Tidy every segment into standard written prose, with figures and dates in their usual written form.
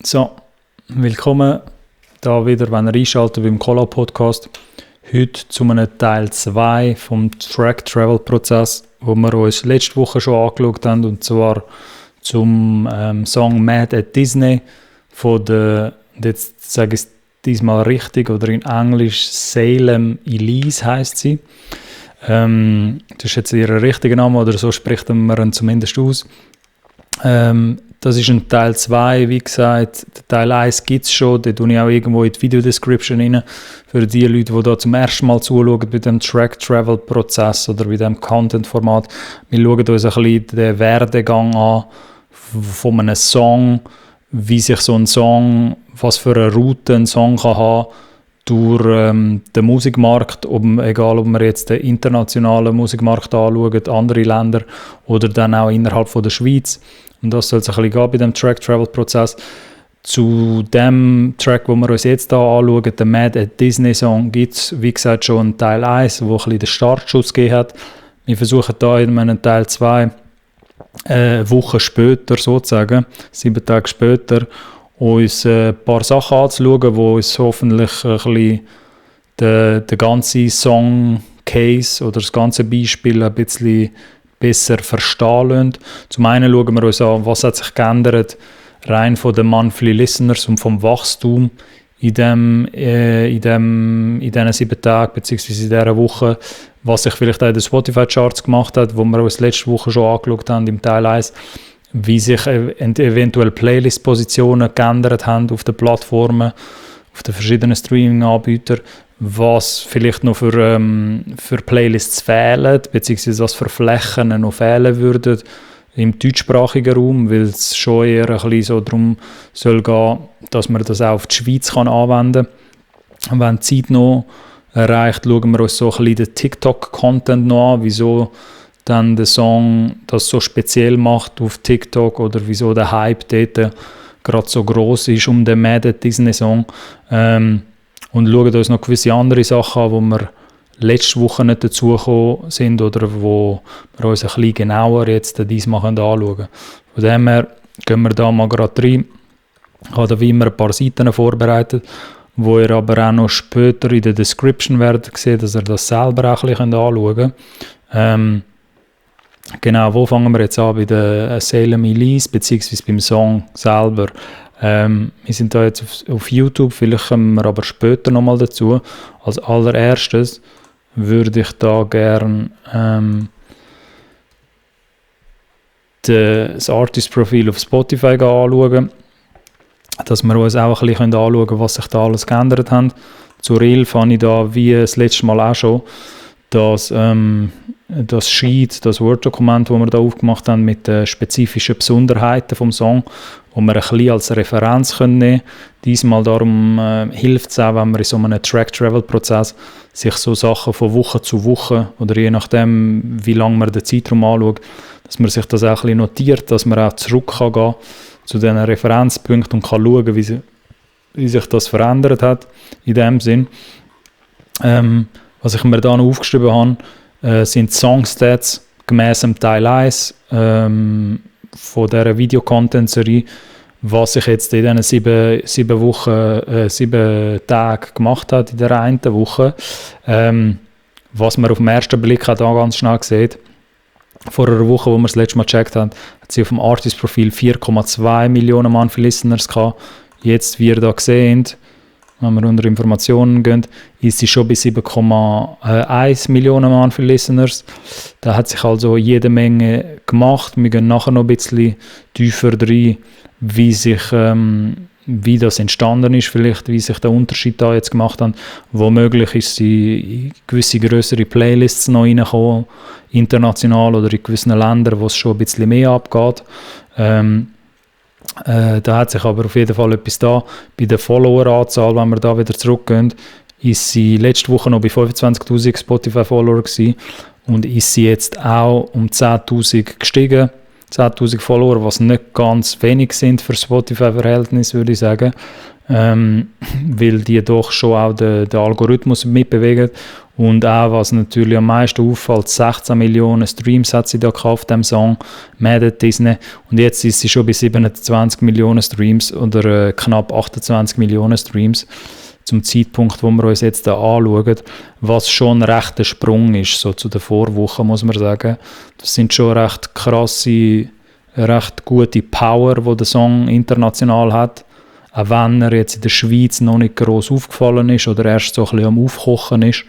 So, willkommen da wieder, wenn ihr einschaltet beim Collab-Podcast. Heute zu einem Teil 2 vom Track-Travel-Prozess, wo wir uns letzte Woche schon angeschaut haben, und zwar zum Song Mad at Disney von der, jetzt sage ich es diesmal richtig, oder in Englisch Salem Elise heisst sie. Das ist jetzt ihr richtiger Name, oder so spricht man ihn zumindest aus. Das ist ein Teil 2, wie gesagt. Der Teil 1 gibt es schon, den tue ich auch irgendwo in die Videodescription rein. Für die Leute, die da zum ersten Mal zuschauen bei dem Track-Travel-Prozess oder bei dem Content-Format. Wir schauen uns ein bisschen den Werdegang an von einem Song, wie sich so ein Song, was für eine Route ein Song kann haben durch den Musikmarkt, egal ob wir jetzt den internationalen Musikmarkt anschauen, andere Länder oder dann auch innerhalb von der Schweiz. Und das soll es ein bisschen gehen bei dem Track-Travel-Prozess. Zu dem Track, den wir uns jetzt hier anschauen, der Mad at Disney Song, gibt es, wie gesagt, schon einen Teil 1, wo ein bisschen den Startschuss gegeben hat. Wir versuchen hier in einem Teil 2, Wochen später sozusagen, 7 Tage später, uns ein paar Sachen anzuschauen, die uns hoffentlich ein bisschen den ganzen Song-Case oder das ganze Beispiel ein bisschen besser verstehen lassen. Zum einen schauen wir uns an, was hat sich geändert, rein von den Monthly Listeners und vom Wachstum in diesen 7 Tagen bzw. in dieser Woche, was sich vielleicht auch in den Spotify-Charts gemacht hat, wo wir uns letzte Woche schon angeschaut haben im Teil 1, wie sich eventuell Playlist-Positionen geändert haben auf den Plattformen, auf den verschiedenen Streaming-Anbietern, was vielleicht noch für Playlists fehlen, beziehungsweise was für Flächen noch fehlen würden im deutschsprachigen Raum, weil es schon eher ein bisschen so darum soll gehen, dass man das auch auf die Schweiz anwenden kann. Wenn die Zeit noch erreicht, schauen wir uns so ein bisschen den TikTok-Content noch an, wieso dann der Song das so speziell macht auf TikTok oder wieso der Hype dort gerade so gross ist um den Mad at Disney Song. Und schauen uns noch gewisse andere Sachen an, wo wir letzte Woche nicht dazugekommen sind oder wo wir uns ein bisschen genauer jetzt diesmal anschauen können. Von dem her gehen wir da mal gerade rein. Ich habe da wie immer ein paar Seiten vorbereitet, wo ihr aber auch noch später in der Description werdet sehen, dass ihr das selber auch ein bisschen anschauen könnt. Genau, wo fangen wir jetzt an? Bei der Salem Elise, beziehungsweise beim Song selber. Wir sind da jetzt auf YouTube, vielleicht kommen wir aber später nochmal dazu. Als allererstes würde ich da gerne das Artist-Profil auf Spotify anschauen, dass wir uns auch ein bisschen anschauen können, was sich da alles geändert hat. Zu Reel fand ich da, wie das letzte Mal auch schon, dass das Sheet, das Word-Dokument, das wir da aufgemacht haben, mit den spezifischen Besonderheiten vom Song, wo wir ein bisschen als Referenz nehmen können. Diesmal darum hilft es auch, wenn man in so einem Track-Travel-Prozess sich so Sachen von Woche zu Woche oder je nachdem, wie lange man den Zeitraum anschaut, dass man sich das auch ein bisschen notiert, dass man auch zurück kann gehen zu diesen Referenzpunkten und kann schauen, wie sich das verändert hat in dem Sinn. Was ich mir da noch aufgeschrieben habe, sind Songstats gemäss dem Teil 1 von dieser Video-Content-Serie, was sich jetzt in diesen 7 Tagen gemacht hat, in der einen Woche. Was man auf den ersten Blick auch da ganz schnell sieht. Vor einer Woche, wo wir das letzte Mal gecheckt haben, hat sie auf dem Artist-Profil 4,2 Millionen Monthly Listeners gehabt. Jetzt, wie ihr da seht, wenn wir unter Informationen gehen, ist sie schon bei 7,1 Millionen Monthly Listeners. Da hat sich also jede Menge gemacht. Wir gehen nachher noch ein bisschen tiefer rein, wie das entstanden ist, vielleicht, wie sich der Unterschied da jetzt gemacht hat. Womöglich ist sie in gewisse größere Playlists noch reingekommen, international oder in gewissen Ländern, wo es schon ein bisschen mehr abgeht. Da hat sich aber auf jeden Fall etwas da. Bei der Follower-Anzahl, wenn wir da wieder zurückgehen, ist sie letzte Woche noch bei 25'000 Spotify-Follower gewesen und ist sie jetzt auch um 10'000 gestiegen. 10'000 Follower, was nicht ganz wenig sind für Spotify-Verhältnis, würde ich sagen. weil die doch schon auch den Algorithmus mitbewegen. Und auch, was natürlich am meisten auffällt, 16 Millionen Streams hat sie da gekauft, dem Song Mad at Disney. Und jetzt ist sie schon bei 27 Millionen Streams oder knapp 28 Millionen Streams zum Zeitpunkt, wo wir uns jetzt da anschauen, was schon ein rechter Sprung ist, so zu der Vorwoche, muss man sagen. Das sind schon recht krasse, recht gute Power, die der Song international hat. Auch wenn er jetzt in der Schweiz noch nicht gross aufgefallen ist oder erst so ein bisschen am Aufkochen ist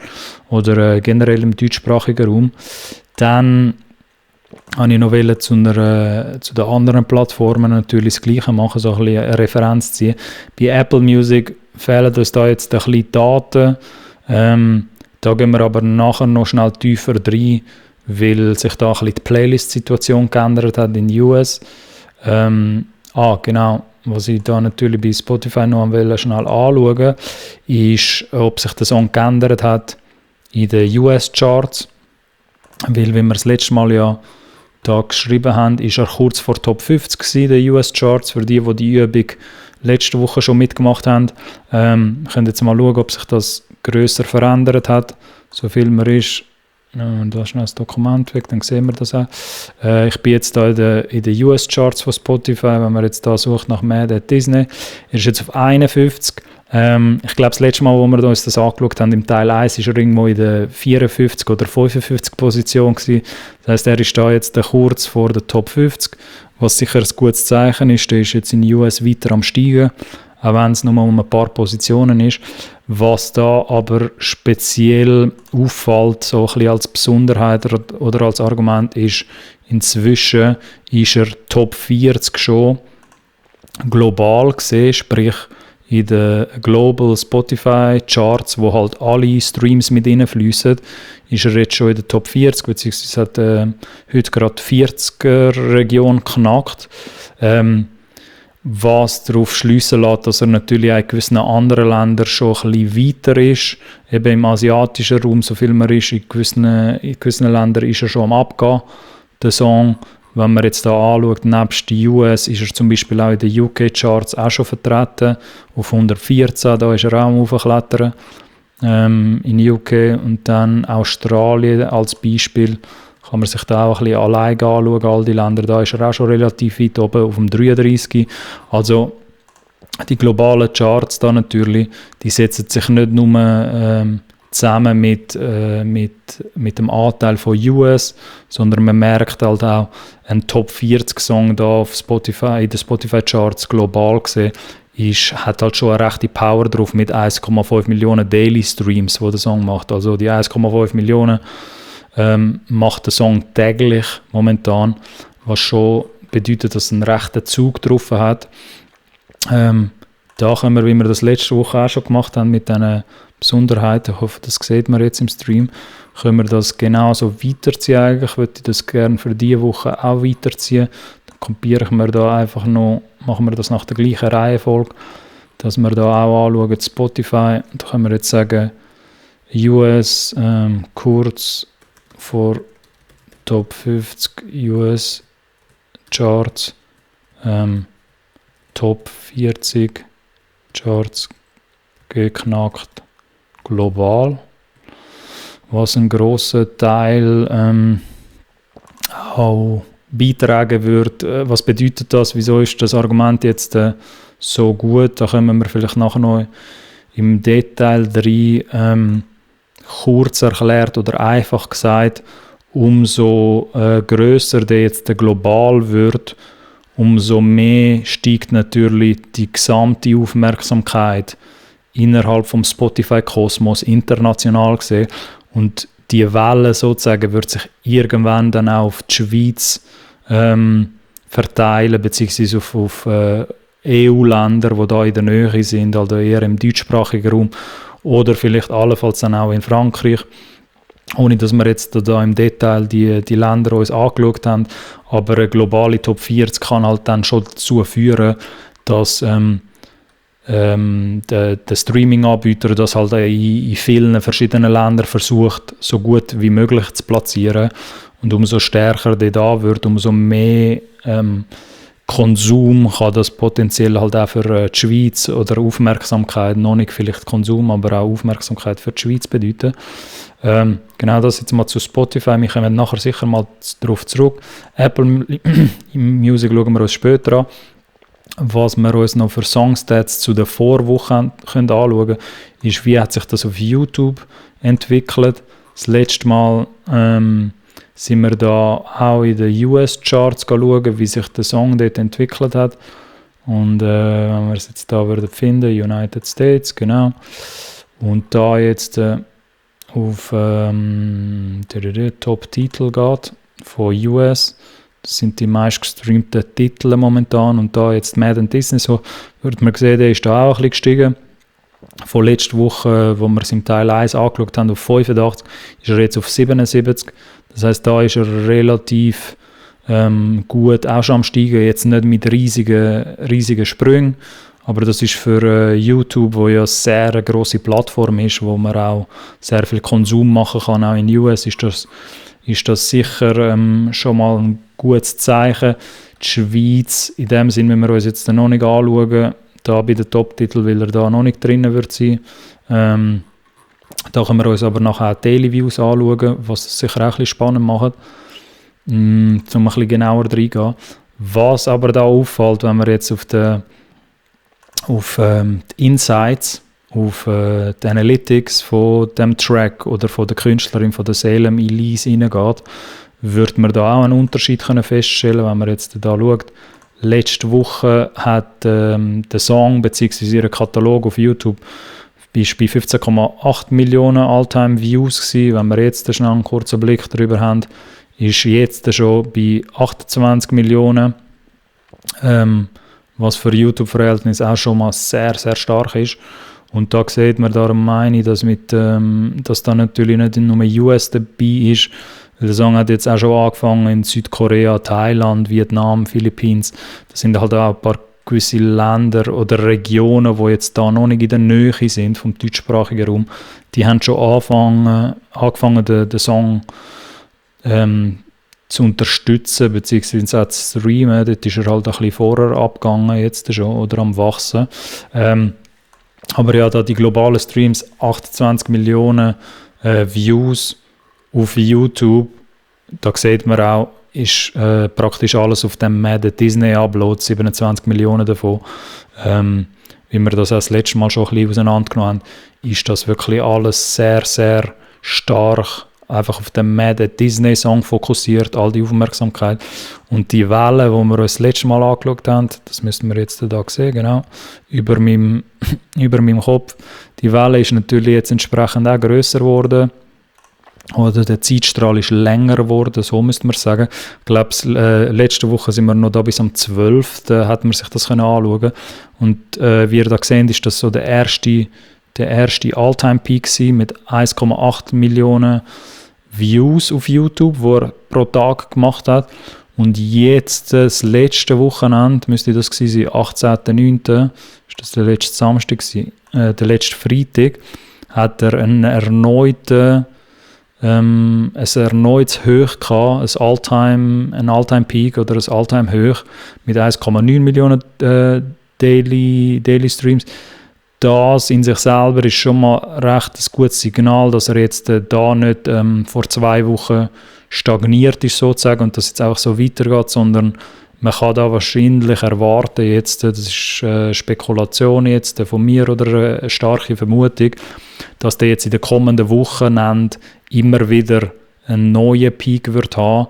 oder generell im deutschsprachigen Raum, dann habe ich noch zu den anderen Plattformen natürlich das Gleiche machen, so ein bisschen eine Referenz ziehen. Bei Apple Music fehlen uns da jetzt ein bisschen Daten. Da gehen wir aber nachher noch schnell tiefer rein, weil sich da ein bisschen die Playlist-Situation geändert hat in den US. Genau. Was ich da natürlich bei Spotify noch schnell anschauen, ist, ob sich der Song geändert hat in den US-Charts. Weil, wie wir das letzte Mal ja da geschrieben haben, ist er kurz vor Top 50 in den US-Charts, für die Übung letzte Woche schon mitgemacht haben. Wir können jetzt mal schauen, ob sich das grösser verändert hat. So viel man ist, da ist noch das Dokument weg, dann sehen wir das auch. Ich bin jetzt da in den US-Charts von Spotify, wenn man jetzt da sucht nach Mad at Disney, er ist jetzt auf 51. Ich glaube, das letzte Mal, wo wir uns das angeschaut haben, im Teil 1, ist er irgendwo in der 54 oder 55 Position gewesen. Das heisst, er ist da jetzt kurz vor der Top 50, was sicher ein gutes Zeichen ist. Der ist jetzt in den US weiter am Steigen, auch wenn es nur um ein paar Positionen ist. Was da aber speziell auffällt, so ein bisschen als Besonderheit oder als Argument, ist, inzwischen ist er Top 40 schon global gesehen, sprich in den Global Spotify Charts, wo halt alle Streams mit reinfließen, ist er jetzt schon in der Top 40, beziehungsweise hat heute gerade die 40er Region geknackt. Was darauf schliessen lässt, dass er natürlich auch in gewissen anderen Ländern schon ein bisschen weiter ist. Eben im asiatischen Raum, so viel man ist, in gewissen Ländern ist er schon am Abgehen, der Song. Wenn man jetzt hier anschaut, nebst den US ist er zum Beispiel auch in den UK-Charts auch schon vertreten, auf 114, da ist er auch am Hochklettern in UK. Und dann Australien als Beispiel, kann man sich da auch ein bisschen alleine anschauen, all die Länder, da ist er auch schon relativ weit oben, auf dem 33. Also die globalen Charts da natürlich, die setzen sich nicht nur zusammen mit dem Anteil von US, sondern man merkt halt auch, ein Top 40 Song da auf Spotify, in den Spotify Charts global gesehen, hat halt schon eine rechte Power drauf mit 1,5 Millionen Daily Streams, wo der Song macht. Also die 1,5 Millionen macht der Song täglich momentan, was schon bedeutet, dass er einen rechten Zug drauf hat. Da können wir, wie wir das letzte Woche auch schon gemacht haben, mit diesen Besonderheiten, ich hoffe, das sieht man jetzt im Stream, können wir das genauso weiterziehen. Eigentlich würde ich das gerne für diese Woche auch weiterziehen. Dann kopieren wir da einfach noch, machen wir das nach der gleichen Reihenfolge, dass wir da auch anschauen, Spotify, da können wir jetzt sagen, US, kurz vor Top 50 US Charts, Top 40 Charts geknackt global, was einen grossen Teil auch beitragen wird. Was bedeutet das? Wieso ist das Argument jetzt so gut? Da kommen wir vielleicht nachher noch im Detail rein. Kurz erklärt oder einfach gesagt, umso grösser der jetzt global wird, umso mehr steigt natürlich die gesamte Aufmerksamkeit innerhalb vom Spotify-Kosmos international gesehen. Und die Welle sozusagen wird sich irgendwann dann auch auf die Schweiz verteilen, beziehungsweise auf EU-Länder, die da in der Nähe sind, also eher im deutschsprachigen Raum, oder vielleicht allenfalls dann auch in Frankreich, ohne dass wir jetzt da im Detail die Länder uns angeschaut haben. Aber eine globale Top 40 kann halt dann schon dazu führen, dass der Streaming-Anbieter das halt in vielen verschiedenen Ländern versucht, so gut wie möglich zu platzieren. Und umso stärker der da wird, umso mehr Konsum kann das potenziell halt auch für die Schweiz oder Aufmerksamkeit, noch nicht vielleicht Konsum, aber auch Aufmerksamkeit für die Schweiz bedeuten. Genau das jetzt mal zu Spotify. Wir kommen nachher sicher mal darauf zurück. Apple Music schauen wir uns später an. Was wir uns noch für Songstats zu den Vorwochen können anschauen können, ist, wie hat sich das auf YouTube entwickelt. Das letzte Mal sind wir da auch in den US-Charts schauen, wie sich der Song dort entwickelt hat. Und wenn wir es jetzt da würden finden, United States, genau. Und da jetzt auf Top-Titel geht von US, das sind die meistgestreamten Titel momentan. Und da jetzt Madden Disney, so würde man sehen, der ist da auch ein bisschen gestiegen. Von letzter Woche, wo wir es im Teil 1 angeschaut haben, auf 85, ist er jetzt auf 77. Das heisst, da ist er relativ gut auch schon am Steigen, jetzt nicht mit riesigen Sprüngen, aber das ist für YouTube, wo ja sehr eine grosse Plattform ist, wo man auch sehr viel Konsum machen kann, auch in den US, ist das sicher schon mal ein gutes Zeichen. Die Schweiz, in dem Sinn müssen wir uns jetzt noch nicht anschauen, da bei den Top-Titeln, weil er da noch nicht drin wird sein. Da können wir uns aber nachher auch Daily Views anschauen, was das sicher auch ein bisschen spannend macht, um ein bisschen genauer reingehen. Was aber da auffällt, wenn wir jetzt auf die Insights, auf die Analytics von dem Track oder von der Künstlerin von der Salem Elise reingeht, wird man da auch einen Unterschied können feststellen, wenn man jetzt da schaut. Letzte Woche hat der Song bzw. ihr Katalog auf YouTube bei 15,8 Millionen All-Time Views gewesen. Wenn wir jetzt schon einen kurzen Blick darüber haben, ist jetzt schon bei 28 Millionen, was für YouTube-Verhältnis auch schon mal sehr, sehr stark ist. Und da sieht man, darum meine ich, dass da natürlich nicht nur US dabei ist. Der Song hat jetzt auch schon angefangen in Südkorea, Thailand, Vietnam, Philippinen. Das sind halt auch ein paar gewisse Länder oder Regionen, die jetzt da noch nicht in der Nähe sind vom deutschsprachigen Raum. Die haben schon angefangen den Song zu unterstützen, beziehungsweise zu streamen. Dort ist er halt ein bisschen vorher abgegangen, jetzt schon, oder am Wachsen. Aber ja, da die globalen Streams, 28 Millionen Views auf YouTube, da sieht man auch, ist praktisch alles auf dem Madden Disney Upload, 27 Millionen davon. Wie wir das auch das letzte Mal schon ein bisschen auseinandergenommen haben, ist das wirklich alles sehr, sehr stark einfach auf den Madden Disney Song fokussiert, all die Aufmerksamkeit. Und die Welle, die wir uns das letzte Mal angeschaut haben, das müssen wir jetzt da sehen, genau, über meinem Kopf. Die Welle ist natürlich jetzt entsprechend auch grösser geworden. Oder der Zeitstrahl ist länger geworden, so müsste man sagen. Ich glaube, letzte Woche sind wir noch da bis am 12. Da hat man sich das anschauen. Und wie ihr da seht, ist das so der erste All-Time-Peak mit 1,8 Millionen Views auf YouTube, die er pro Tag gemacht hat. Und jetzt, das letzte Wochenende, müsste das gewesen sein, 18.09., ist das der letzte Samstag gewesen, der letzte Freitag, hat er ein erneutes Hoch gehabt, ein All-Time-Peak oder ein All-Time-Hoch mit 1,9 Millionen Daily Streams. Das in sich selber ist schon mal recht ein gutes Signal, dass er jetzt da nicht vor 2 Wochen stagniert ist sozusagen und dass jetzt auch so weitergeht, sondern man kann da wahrscheinlich erwarten, jetzt, das ist Spekulation jetzt von mir oder eine starke Vermutung, dass der jetzt in den kommenden Wochen immer wieder einen neuen Peak wird haben,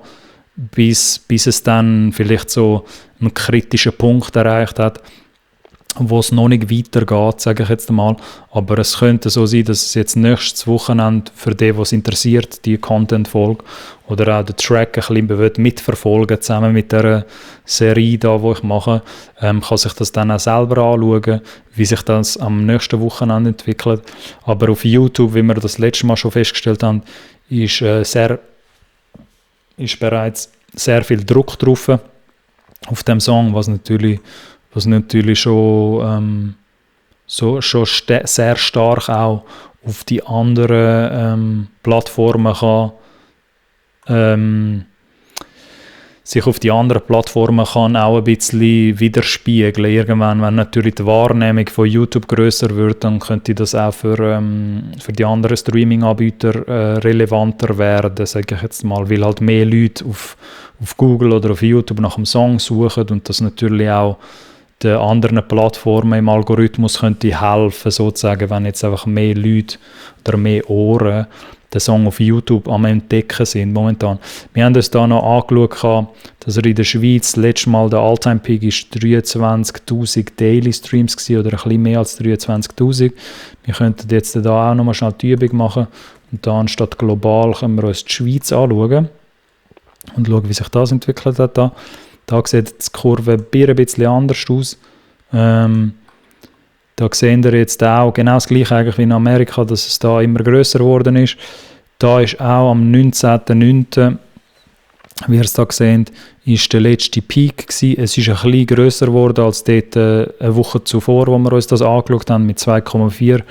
bis es dann vielleicht so einen kritischen Punkt erreicht hat, wo es noch nicht weitergeht, sage ich jetzt einmal. Aber es könnte so sein, dass es jetzt nächstes Wochenende für die, was interessiert, die Content-Folge oder auch den Track ein bisschen mitverfolgen, zusammen mit der Serie da, die ich mache, kann sich das dann auch selber anschauen, wie sich das am nächsten Wochenende entwickelt. Aber auf YouTube, wie wir das letzte Mal schon festgestellt haben, ist bereits sehr viel Druck drauf auf dem Song, was natürlich schon sehr stark auch auf die anderen Plattformen kann sich auf die anderen Plattformen kann auch ein bisschen widerspiegeln. Irgendwann, wenn natürlich die Wahrnehmung von YouTube grösser wird, dann könnte das auch für die anderen Streaming-Anbieter relevanter werden, sage ich jetzt mal, weil halt mehr Leute auf Google oder auf YouTube nach einem Song suchen und das natürlich auch den anderen Plattformen im Algorithmus könnte helfen, sozusagen, wenn jetzt einfach mehr Leute oder mehr Ohren den Song auf YouTube am Entdecken sind momentan. Wir haben uns da noch angeschaut, dass er in der Schweiz letztes Mal der All-Time-Peak ist 23'000 Daily Streams gewesen, oder ein bisschen mehr als 23'000. Wir könnten jetzt da auch noch mal schnell die Übung machen und da anstatt global können wir uns die Schweiz anschauen und schauen, wie sich das entwickelt hat. Da sieht die Kurve ein bisschen anders aus. Da sehen wir jetzt auch genau das Gleiche eigentlich wie in Amerika, dass es da immer grösser geworden ist. Da ist auch am 19.09., wie ihr es da seht, ist der letzte Peak gewesen. Es ist ein bisschen grösser geworden als dort eine Woche zuvor, wo wir uns das angeschaut haben, mit 2,4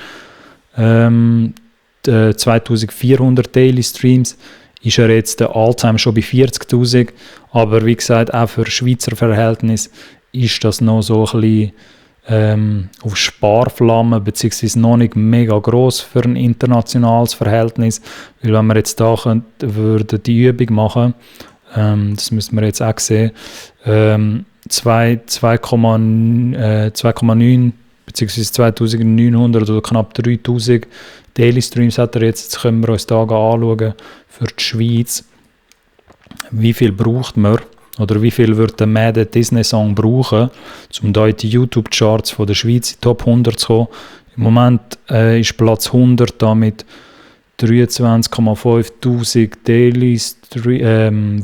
2400 Daily Streams. Ist er jetzt der All-Time schon bei 40'000. Aber wie gesagt, auch für Schweizer Verhältnis ist das noch so ein bisschen auf Sparflamme, beziehungsweise noch nicht mega gross für ein internationales Verhältnis, weil wenn wir jetzt da würden die Übung machen, das müssen wir jetzt auch sehen, 2,9 beziehungsweise 2900 oder knapp 3000 Daily Streams hat er jetzt. Jetzt können wir uns da anschauen für die Schweiz, wie viel braucht man oder wie viel wird der Mad Disney Song brauchen, um da in die YouTube-Charts von der Schweiz in die Top 100 zu kommen. Im Moment ist Platz 100 da mit 23.500 Daily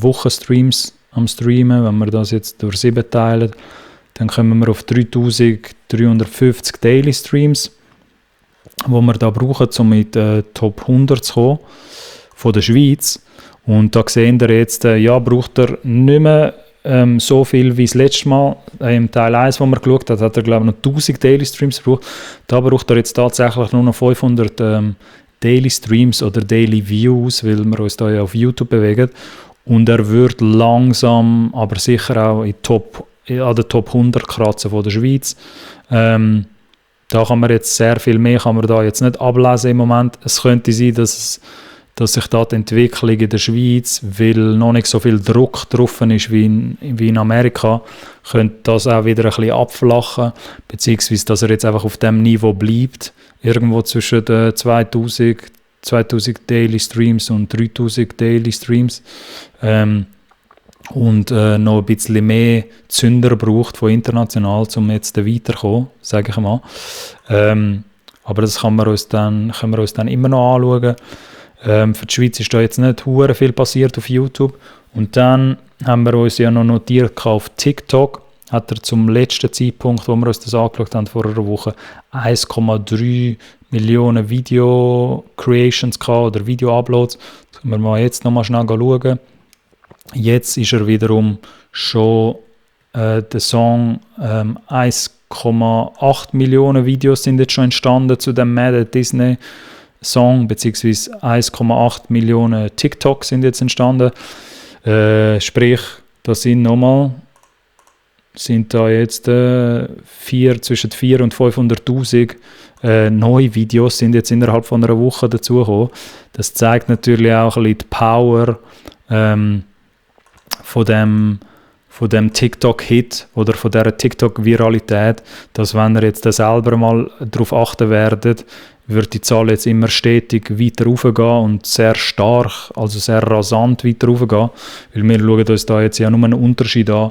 Wochenstreams am Streamen. Wenn wir das jetzt durch 7 teilen, dann kommen wir auf 3.350 Daily Streams, die wir da brauchen, um in die Top 100 zu kommen von der Schweiz. Und da sehen wir jetzt, braucht er nicht mehr so viel wie das letzte Mal. Im Teil 1, wo man geschaut hat, hat er glaube ich noch 1000 Daily Streams gebraucht. Da braucht er jetzt tatsächlich nur noch 500 Daily Streams oder Daily Views, weil wir uns da ja auf YouTube bewegen. Und er wird langsam, aber sicher auch an der Top 100 kratzen von der Schweiz. Da kann man jetzt sehr viel mehr, kann man da jetzt nicht ablesen im Moment. Es könnte sein, dass sich da die Entwicklung in der Schweiz, weil noch nicht so viel Druck drauf ist wie in Amerika, könnte das auch wieder ein bisschen abflachen, beziehungsweise dass er jetzt einfach auf dem Niveau bleibt, irgendwo zwischen 2000 Daily Streams und 3000 Daily Streams und noch ein bisschen mehr Zünder braucht von international, um jetzt weiterzukommen, sage ich mal. Aber das können wir uns dann immer noch anschauen. Für die Schweiz ist da jetzt nicht hure viel passiert auf YouTube. Und dann haben wir uns ja noch notiert auf TikTok. Hat er zum letzten Zeitpunkt, wo wir uns das angeschaut haben, vor einer Woche, 1,3 Millionen Video-Creations gehabt oder Video-Uploads. Das können wir mal jetzt nochmal schnell schauen. Jetzt ist er wiederum schon der Song 1,8 Millionen Videos sind jetzt schon entstanden zu dem Mad Disney Song, beziehungsweise 1,8 Millionen TikToks sind jetzt entstanden. Sprich, da sind da jetzt zwischen 400.000 und 500.000 neue Videos sind jetzt innerhalb von einer Woche dazugekommen. Das zeigt natürlich auch ein bisschen die Power von dem TikTok-Hit oder von dieser TikTok-Viralität, dass wenn ihr jetzt selber mal darauf achten werdet, wird die Zahl jetzt immer stetig weiter raufgehen und sehr stark, also sehr rasant weiter raufgehen, weil wir schauen uns da jetzt ja nur einen Unterschied an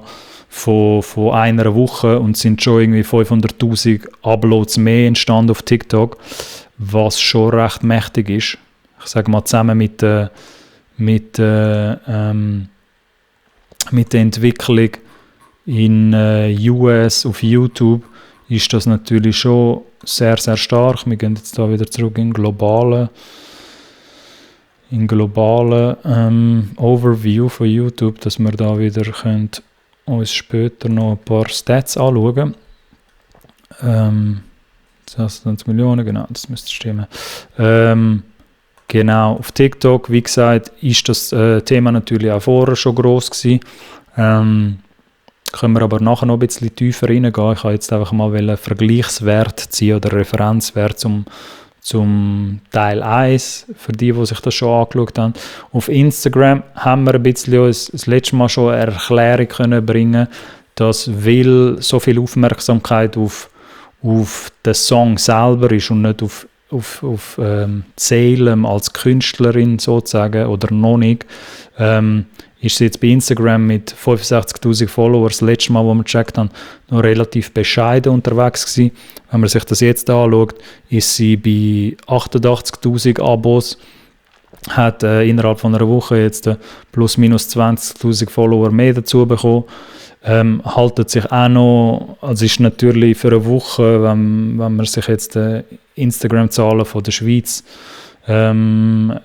von einer Woche und sind schon irgendwie 500'000 Uploads mehr entstanden auf TikTok, was schon recht mächtig ist. Ich sage mal, zusammen mit der Entwicklung in US auf YouTube ist das natürlich schon sehr, sehr stark. Wir gehen jetzt da wieder zurück in globale Overview von YouTube, dass wir da wieder uns später noch ein paar Stats anschauen. 20 Millionen, genau, das müsste stimmen. Genau, auf TikTok, wie gesagt, ist das Thema natürlich auch vorher schon gross gewesen. Können wir aber nachher noch ein bisschen tiefer reingehen. Ich habe jetzt einfach mal einen Vergleichswert ziehen oder Referenzwert zum Teil 1, für die sich das schon angeschaut haben. Auf Instagram haben wir ein bisschen das letzte Mal schon eine Erklärung können bringen, dass weil so viel Aufmerksamkeit auf den Song selber ist und nicht auf Salem als Künstlerin sozusagen oder noch nicht, ist sie jetzt bei Instagram mit 65'000 Followers, das letzte Mal, wo wir gecheckt haben, noch relativ bescheiden unterwegs gewesen. Wenn man sich das jetzt anschaut, ist sie bei 88'000 Abos, hat innerhalb von einer Woche jetzt plus minus 20'000 Follower mehr dazu bekommen. Haltet sich auch noch, also ist natürlich für eine Woche, wenn man sich jetzt Instagram-Zahlen von der Schweiz gewöhnt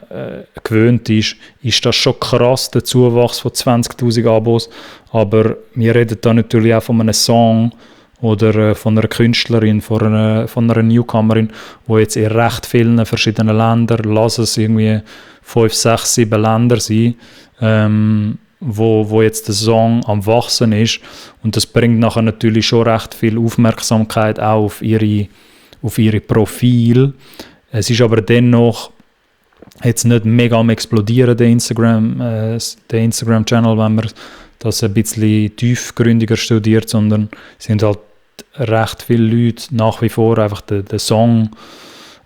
ist das schon krass, der Zuwachs von 20'000 Abos, aber wir reden da natürlich auch von einem Song oder von einer Künstlerin, von einer Newcomerin, die jetzt in recht vielen verschiedenen Ländern, lass es irgendwie 5, 6, 7 Länder sein, wo jetzt der Song am Wachsen ist, und das bringt nachher natürlich schon recht viel Aufmerksamkeit auch auf ihre Profil. Es ist aber dennoch jetzt nicht mega am explodieren, der Instagram-Channel, wenn man das ein bisschen tiefgründiger studiert, sondern es sind halt recht viele Leute nach wie vor einfach den Song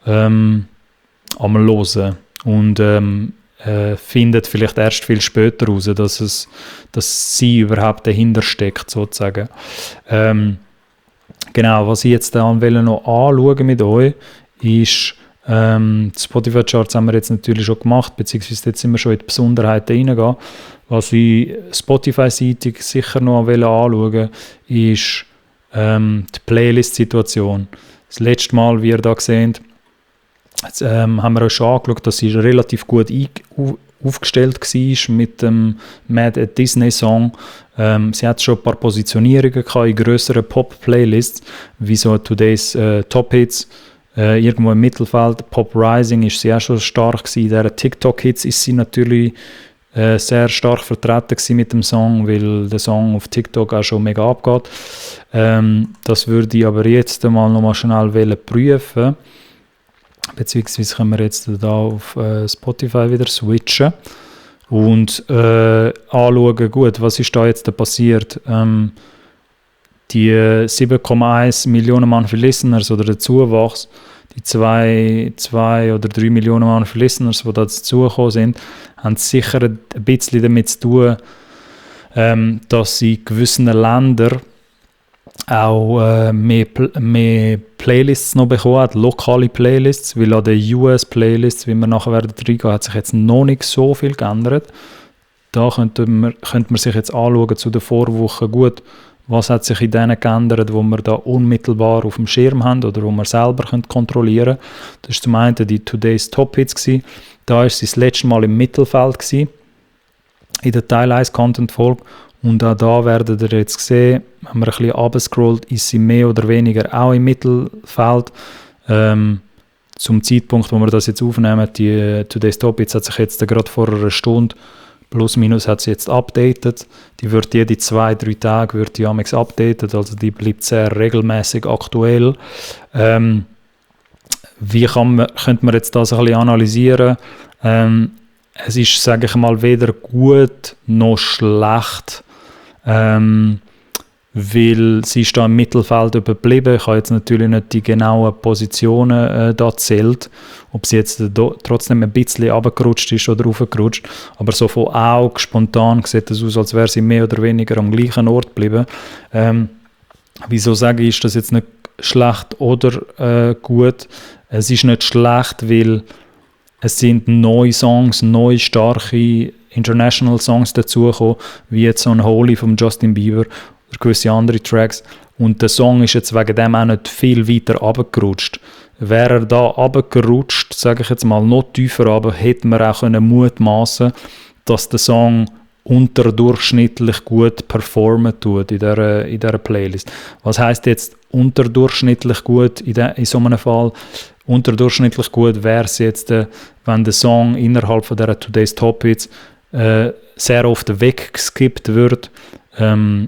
am Hören und findet vielleicht erst viel später raus, dass sie überhaupt dahinter steckt, sozusagen. Genau, was ich jetzt noch anschauen mit euch, ist die Spotify-Charts haben wir jetzt natürlich schon gemacht, beziehungsweise jetzt sind wir schon in die Besonderheiten reingehen. Was ich Spotify-seitig sicher noch anschauen ist die Playlist-Situation. Das letzte Mal, wie ihr da seht, haben wir auch schon angeschaut, dass sie relativ gut aufgestellt war mit dem Mad at Disney Song. Sie hat schon ein paar Positionierungen gehabt in grösseren Pop-Playlists, wie so Today's Top Hits. Irgendwo im Mittelfeld. Pop Rising ist sie auch schon stark gewesen. In dieser TikTok-Hits ist sie natürlich sehr stark vertreten gewesen mit dem Song, weil der Song auf TikTok auch schon mega abgeht. Das würde ich aber jetzt mal noch mal schnell prüfen. Beziehungsweise können wir jetzt da auf Spotify wieder switchen und anschauen, gut, was ist da jetzt passiert. Die 7,1 Millionen Monthly Listeners oder der Zuwachs, die 2 oder 3 Millionen Monthly Listeners, die dazugekommen sind, haben sicher ein bisschen damit zu tun, dass sie in gewissen Ländern auch mehr Playlists noch bekommen hat, lokale Playlists, weil an den US-Playlists, wie wir nachher werden reingehen, hat sich jetzt noch nicht so viel geändert. Da könnte man sich jetzt anschauen zu der Vorwoche, gut, was hat sich in denen geändert, wo wir da unmittelbar auf dem Schirm haben oder wo wir selber kontrollieren können. Das war zum einen die Today's Top Hits gewesen. Da war sie das letzte Mal im Mittelfeld gewesen, in der Teil 1 Content-Folge. Und auch da werdet ihr jetzt sehen, wenn man ein bisschen runterscrollt, ist sie mehr oder weniger auch im Mittelfeld. Zum Zeitpunkt, wo wir das jetzt aufnehmen, die Today's Top Hits hat sich jetzt gerade vor einer Stunde plus minus hat sie jetzt updated. Die wird jede 2-3 Tage updated, also die bleibt sehr regelmäßig aktuell. Wie könnte man jetzt das ein bisschen analysieren? Es ist, sage ich mal, weder gut noch schlecht, weil sie ist da im Mittelfeld geblieben. Ich habe jetzt natürlich nicht die genauen Positionen da gezählt, ob sie jetzt trotzdem ein bisschen runtergerutscht ist oder raufgerutscht. Aber so von Auge, spontan sieht es aus, als wäre sie mehr oder weniger am gleichen Ort geblieben. Wieso sage ich, ist das jetzt nicht schlecht oder gut? Es ist nicht schlecht, weil es sind neue Songs, neue starke International Songs dazugekommen, wie jetzt so ein Holy von Justin Bieber oder gewisse andere Tracks. Und der Song ist jetzt wegen dem auch nicht viel weiter runtergerutscht. Wäre er da runtergerutscht, sage ich jetzt mal, noch tiefer runter, hätte man auch mutmaßen, dass der Song unterdurchschnittlich gut performen tut in dieser Playlist. Was heisst jetzt unterdurchschnittlich gut in so einem Fall? Unterdurchschnittlich gut wäre es jetzt, wenn der Song innerhalb von dieser Today's Top Hits sehr oft weggeskippt wird,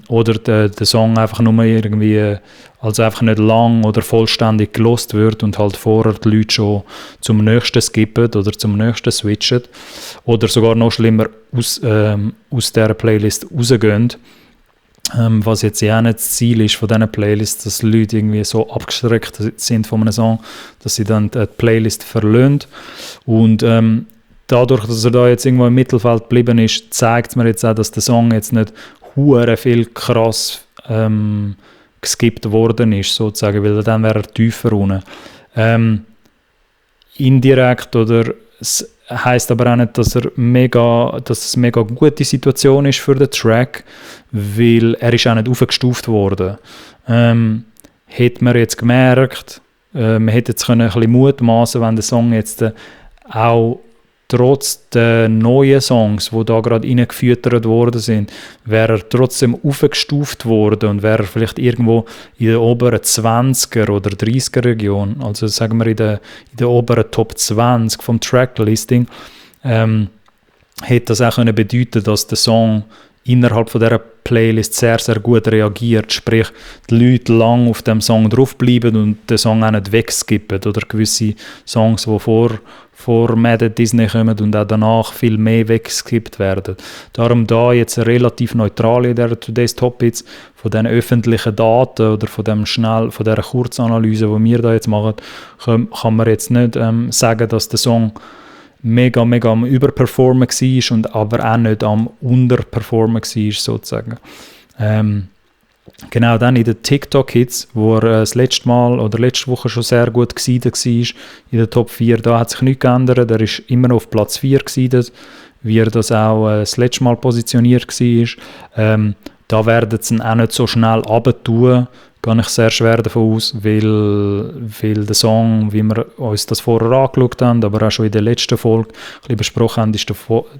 oder der Song einfach nur irgendwie, also einfach nicht lang oder vollständig gelost wird und halt vorher die Leute schon zum nächsten skippen oder zum nächsten switchen oder sogar noch schlimmer aus dieser Playlist rausgehen. Was jetzt ja auch nicht das Ziel ist von diesen Playlists, dass die Leute irgendwie so abgeschreckt sind von einem Song, dass sie dann die Playlist verlassen. Und dadurch, dass er da jetzt irgendwo im Mittelfeld geblieben ist, zeigt es mir jetzt auch, dass der Song jetzt nicht hure viel krass geskippt worden ist, sozusagen, weil dann wäre er tiefer unten. Indirekt oder es heisst aber auch nicht, dass es eine mega gute Situation ist für den Track, weil er ist auch nicht aufgestuft worden. Hätte man jetzt gemerkt, man hätte jetzt ein bisschen mutmaßen, wenn der Song jetzt auch trotz der neuen Songs, die da gerade reingefüttert worden sind, wäre er trotzdem aufgestuft worden und wäre er vielleicht irgendwo in der oberen 20er oder 30er Region, also sagen wir in der oberen Top 20 vom Tracklisting, hätte das auch können bedeuten, dass der Song innerhalb von dieser Playlist sehr, sehr gut reagiert, sprich die Leute lang auf dem Song draufbleiben und den Song auch nicht wegskippen oder gewisse Songs, die vor Mad Disney kommen und auch danach viel mehr weggeskippt werden. Darum da jetzt relativ neutral in der Today's Top Hits von den öffentlichen Daten oder von dieser Kurzanalyse, die wir da jetzt machen, kann man jetzt nicht sagen, dass der Song mega am Überperformen war und aber auch nicht am Unterperformen war, sozusagen. Genau dann in den TikTok-Hits, wo er das letzte Mal oder letzte Woche schon sehr gut gesiedelt war, in der Top 4, da hat sich nichts geändert. Er ist immer noch auf Platz 4 gesiedelt, wie er das auch das letzte Mal positioniert war. Da werden sie ihn auch nicht so schnell runter, gehe ich sehr schwer davon aus, weil der Song, wie wir uns das vorher angeschaut haben, aber auch schon in der letzten Folge ein bisschen besprochen haben, ist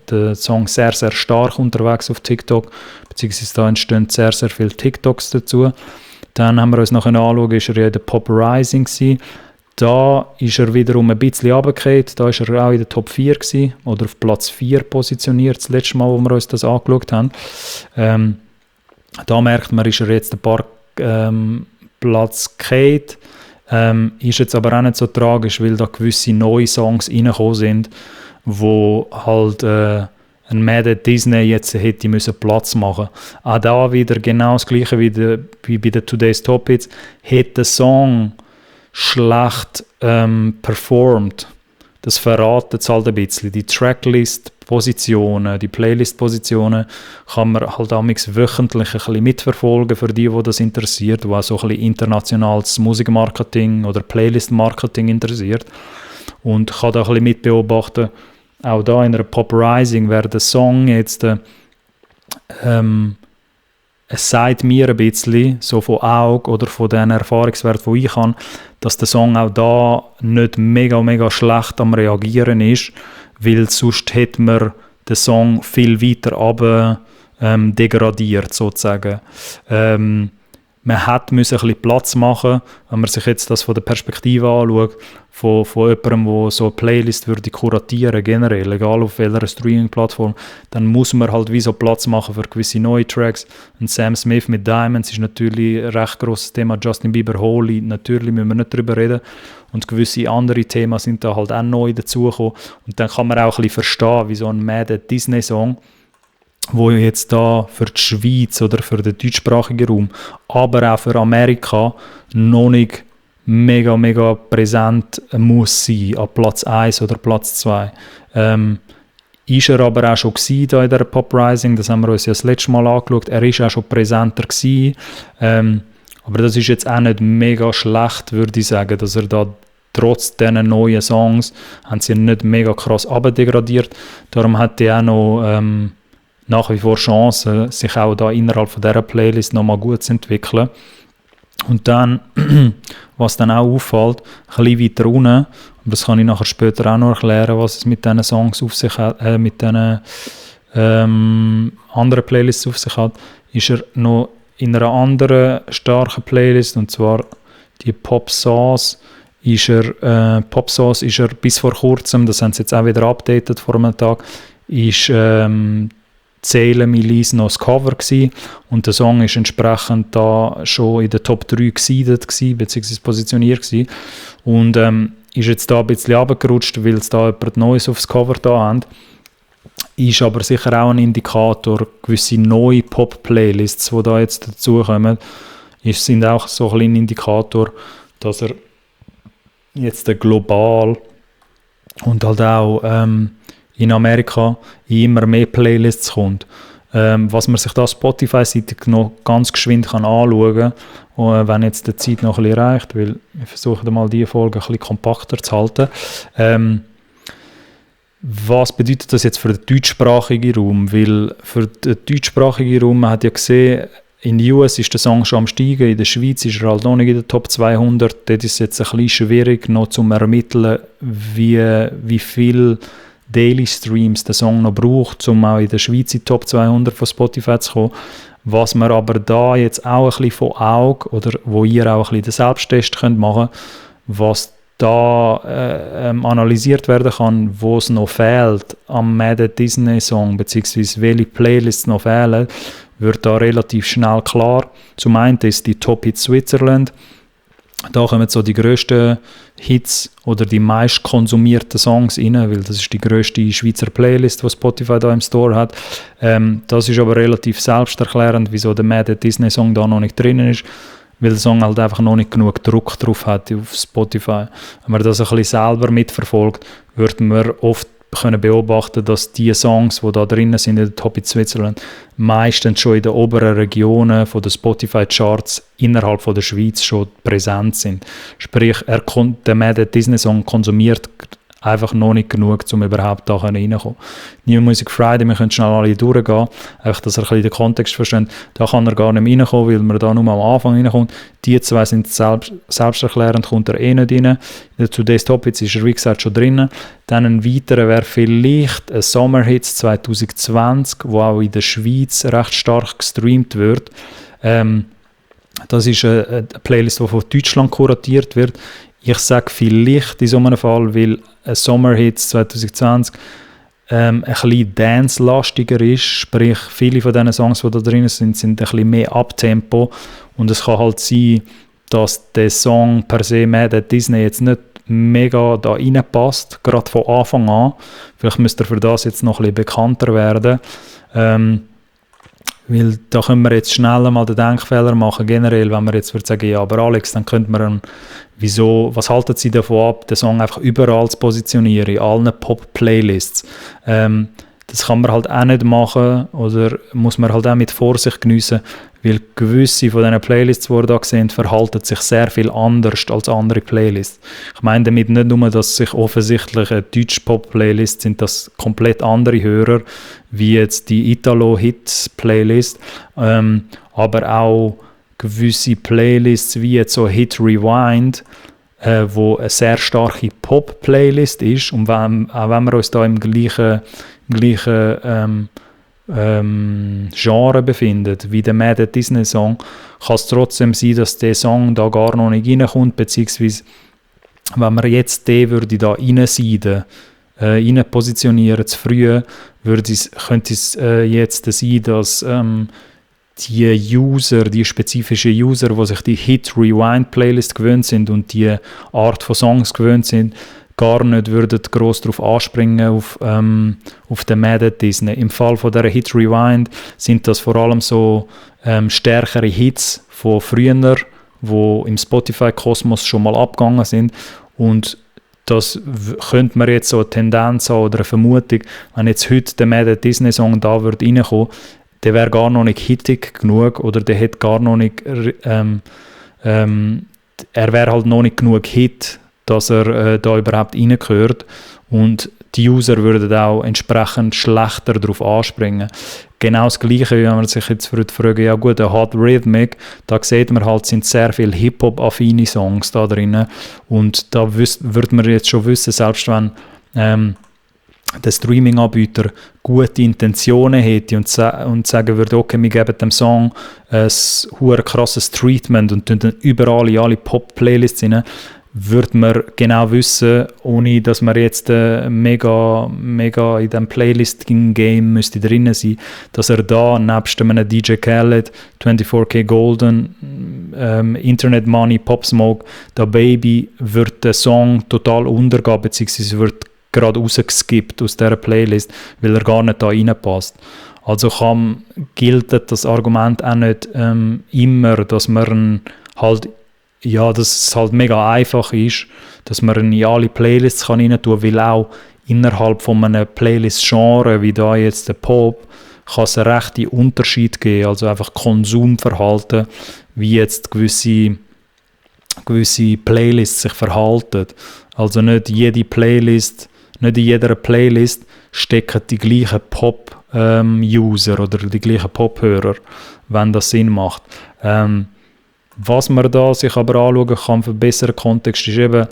der Song sehr, sehr stark unterwegs auf TikTok, beziehungsweise da entstehen sehr, sehr viele TikToks dazu. Dann haben wir uns noch anschauen, ist er ja in der Pop Rising gewesen. Da ist er wiederum ein bisschen runtergefallen, da ist er auch in der Top 4 gewesen, oder auf Platz 4 positioniert, das letzte Mal, wo wir uns das angeschaut haben. Da merkt man, ist er jetzt ein paar Platz geht, ist jetzt aber auch nicht so tragisch, weil da gewisse neue Songs reingekommen sind, wo halt ein Mad Disney jetzt hätte müssen Platz machen. Auch da wieder genau das Gleiche wie bei den Today's Top Hits, hätte der Song schlecht performt. Das verratet es halt ein bisschen. Die Tracklist-Positionen, die Playlist-Positionen kann man halt wöchentlich ein bisschen mitverfolgen für die das interessiert, die auch so ein bisschen internationales Musikmarketing oder Playlist-Marketing interessiert. Und kann da ein bisschen mitbeobachten, auch da in einer Pop Rising wäre der Song jetzt es sagt mir ein bisschen, so von Auge oder von den Erfahrungswerten, die ich habe, dass der Song auch da nicht mega schlecht am Reagieren ist, weil sonst hätte man den Song viel weiter runter degradiert, sozusagen. Man hätte ein bisschen Platz machen, wenn man sich jetzt das von der Perspektive anschaut, von jemandem, der so eine Playlist würde kuratieren, generell, egal auf welcher Streaming-Plattform, dann muss man halt wie so Platz machen für gewisse neue Tracks. Und Sam Smith mit Diamonds ist natürlich ein recht grosses Thema, Justin Bieber, Holy, natürlich müssen wir nicht darüber reden. Und gewisse andere Themen sind da halt auch neu dazugekommen. Und dann kann man auch ein bisschen verstehen, wie so ein Mad Disney-Song, wo jetzt da für die Schweiz oder für den deutschsprachigen Raum, aber auch für Amerika noch nicht mega präsent muss sein, an Platz 1 oder Platz 2. Ist er aber auch schon gewesen, da in der Pop Rising, das haben wir uns ja das letzte Mal angeschaut, er ist auch schon präsenter gewesen, aber das ist jetzt auch nicht mega schlecht, würde ich sagen, dass er da trotz diesen neuen Songs, haben sie nicht mega krass abdegradiert, darum hat er auch noch nach wie vor Chancen, sich auch da innerhalb von dieser Playlist nochmal gut zu entwickeln. Und dann, was dann auch auffällt, ein bisschen weiter unten, und das kann ich nachher später auch noch erklären, was es mit diesen Songs auf sich hat, mit diesen anderen Playlists auf sich hat, ist er noch in einer anderen starken Playlist, und zwar die Pop Sauce ist er bis vor kurzem, das haben sie jetzt auch wieder updated vor einem Tag, ist «Zähle mich Lies» noch das Cover gewesen, und der Song ist entsprechend da schon in der Top 3 gesiedelt gewesen, beziehungsweise positioniert gewesen. Und ist jetzt da ein bisschen runtergerutscht, weil es da jemand Neues aufs Cover da haben. Ist aber sicher auch ein Indikator, gewisse neue Pop-Playlists, die da jetzt dazukommen, sind auch so ein Indikator, dass er jetzt global und halt auch in Amerika in immer mehr Playlists kommt. Was man sich da Spotify-seitig noch ganz geschwind kann anschauen kann, wenn jetzt die Zeit noch ein bisschen reicht, weil wir versuchen mal diese Folge ein bisschen kompakter zu halten. Was bedeutet das jetzt für den deutschsprachigen Raum? Weil für den deutschsprachigen Raum, man hat ja gesehen, in den US ist der Song schon am Steigen, in der Schweiz ist er halt noch nicht in der Top 200. Dort ist es jetzt ein bisschen schwierig, noch zu ermitteln, wie viel Daily Streams der Song noch braucht, um auch in der Schweiz in die Top 200 von Spotify zu kommen. Was man aber da jetzt auch ein bisschen von Auge, oder wo ihr auch ein bisschen den Selbsttest könnt machen, was da analysiert werden kann, wo es noch fehlt am Mad Disney Song, beziehungsweise welche Playlists noch fehlen, wird da relativ schnell klar. Zum einen ist die Top Hits Switzerland. Da kommen so die grössten Hits oder die meist konsumierten Songs rein, weil das ist die grösste Schweizer Playlist, die Spotify da im Store hat. Das ist aber relativ selbsterklärend, wieso der Mad Disney Song da noch nicht drin ist, weil der Song halt einfach noch nicht genug Druck drauf hat auf Spotify. Wenn man das ein bisschen selber mitverfolgt, wird man oft können beobachten, dass die Songs, die da drinnen sind in der Top in Switzerland, meistens schon in den oberen Regionen von den Spotify-Charts innerhalb von der Schweiz schon präsent sind. Sprich, der Mad Disney Song konsumiert einfach noch nicht genug, um überhaupt da reinzukommen. New Music Friday, wir können schnell alle durchgehen, einfach, dass ihr ein bisschen den Kontext versteht. Da kann er gar nicht reinkommen, weil man da nur am Anfang reinkommt. Die zwei sind selbsterklärend, kommt er nicht rein. In Today's Top Hits ist er, wie gesagt, schon drin. Dann ein weiterer wäre vielleicht ein Summer Hits 2020, wo auch in der Schweiz recht stark gestreamt wird. Das ist eine Playlist, die von Deutschland kuratiert wird. Ich sage vielleicht in so einem Fall, weil Summer Hits 2020 ein bisschen dance-lastiger ist, sprich viele von diesen Songs, die da drin sind ein bisschen mehr Abtempo, und es kann halt sein, dass der Song per se Mad Disney jetzt nicht mega da reinpasst, gerade von Anfang an. Vielleicht müsste er für das jetzt noch ein bisschen bekannter werden. Weil da können wir jetzt schnell mal den Denkfehler machen, generell, wenn wir jetzt sagen, ja, aber Alex, dann könnte man was halten Sie davon ab, den Song einfach überall zu positionieren, in allen Pop-Playlists? Das kann man halt auch nicht machen, oder muss man halt auch mit Vorsicht geniessen, weil gewisse von diesen Playlists, die wir da sehen, verhalten sich sehr viel anders als andere Playlists. Ich meine damit nicht nur, dass sich offensichtlich eine deutsche Pop-Playlist sind, das komplett andere Hörer, wie jetzt die Italo-Hits-Playlist, aber auch gewisse Playlists, wie jetzt so Hit Rewind, wo eine sehr starke Pop-Playlist ist, und auch wenn wir uns da im gleichen Genre befindet, wie der Mad Disney Song, kann es trotzdem sein, dass der Song da gar noch nicht reinkommt, beziehungsweise wenn man jetzt den würde da reinseiden, rein positionieren zu früh, könnte es jetzt sein, dass die spezifischen User, die sich die Hit-Rewind-Playlist gewöhnt sind und die Art von Songs gewöhnt sind, gar nicht würden gross darauf anspringen auf den Mad Disney. Im Fall von dieser Hit Rewind sind das vor allem so stärkere Hits von früher, die im Spotify-Kosmos schon mal abgegangen sind, und das könnte man jetzt so eine Tendenz haben oder eine Vermutung, wenn jetzt heute der Mad Disney Song da würde reinkommen, der wäre gar noch nicht hittig genug, oder der hätte gar noch nicht er wäre halt noch nicht genug Hit, dass er da überhaupt reingehört, und die User würden auch entsprechend schlechter darauf anspringen. Genau das Gleiche, wenn man sich jetzt fragen, ja gut, der Hot Rhythmic, da sieht man halt, sind sehr viele Hip-Hop-affine Songs da drin, und da würde man jetzt schon wissen, selbst wenn der Streaming-Anbieter gute Intentionen hätte und sagen würde, okay, wir geben dem Song ein krasses Treatment und tun dann überall in alle Pop-Playlists rein, würde man genau wissen, ohne dass man jetzt mega in diesem Playlisting-Game müsste drin sein, dass er da nebst einem DJ Khaled, 24K Golden, Internet Money, Pop Smoke, Da Baby, wird der Song total untergehen, beziehungsweise wird gerade rausgeskippt aus dieser Playlist, weil er gar nicht da reinpasst. Also gilt das Argument auch nicht immer, dass man halt dass es halt mega einfach ist, dass man in alle Playlists rein tun kann, weil auch innerhalb von einem Playlist-Genre, wie da jetzt der Pop, kann es einen rechten Unterschied geben, also einfach Konsumverhalten, wie jetzt gewisse Playlists sich verhalten. Also nicht in jeder Playlist stecken die gleichen Pop-User oder die gleichen Pop-Hörer, wenn das Sinn macht. Was man da sich aber anschauen kann für einen besseren Kontext ist eben,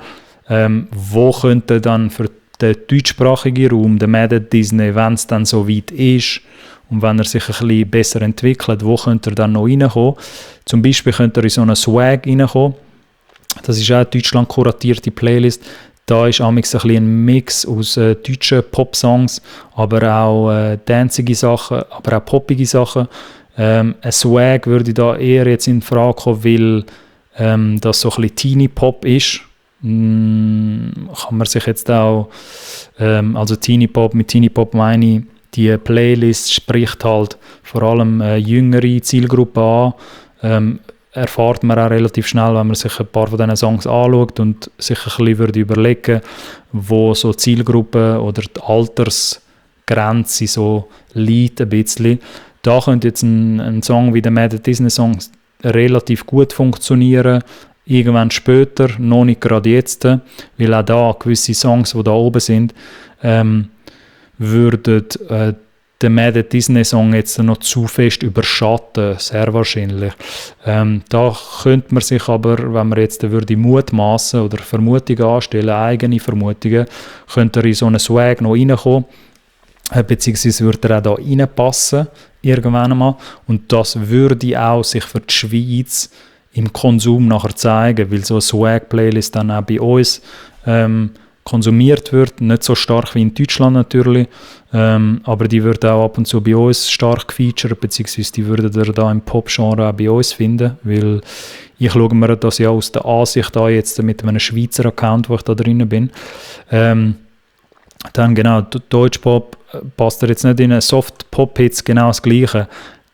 wo könnte dann für den deutschsprachigen Raum, der Mad at Disney, wenn es dann so weit ist und wenn er sich ein bisschen besser entwickelt, wo könnte er dann noch reinkommen? Zum Beispiel könnte er in so einen Swag reinkommen. Das ist auch eine Deutschland kuratierte Playlist. Da ist amigs ein Mix aus deutschen Pop-Songs, aber auch dancige Sachen, aber auch poppige Sachen. Ein Swag würde da eher jetzt in Frage kommen, weil das so ein bisschen Teenie-Pop ist. Kann man sich jetzt auch, also Teenie-Pop, mit Teenie-Pop meine ich, die Playlist spricht halt vor allem jüngere Zielgruppen an. Erfahrt man auch relativ schnell, wenn man sich ein paar von diesen Songs anschaut und sich ein bisschen würde überlegen, wo so Zielgruppen oder die Altersgrenze so liegt ein bisschen. Da könnte jetzt ein Song wie der Mad at Disney Song relativ gut funktionieren, irgendwann später, noch nicht gerade jetzt, weil auch da gewisse Songs, die da oben sind, würden den Mad at Disney Song jetzt noch zu fest überschatten, sehr wahrscheinlich. Da könnte man sich aber, wenn man jetzt würde mutmaßen oder Vermutungen anstellen, eigene Vermutungen, könnte er in so einen Swag noch reinkommen, beziehungsweise würde er auch da reinpassen, irgendwann einmal. Und das würde auch sich für die Schweiz im Konsum nachher zeigen, weil so eine Swag-Playlist dann auch bei uns konsumiert wird, nicht so stark wie in Deutschland natürlich, aber die wird auch ab und zu bei uns stark gefeatured, beziehungsweise die würdet ihr da im Pop-Genre auch bei uns finden, weil ich schaue mir das ja aus der Ansicht an, jetzt mit einem Schweizer Account, wo ich da drin bin. Dann genau, Deutschpop passt er jetzt nicht in einen Soft-Pop-Hits genau das Gleiche.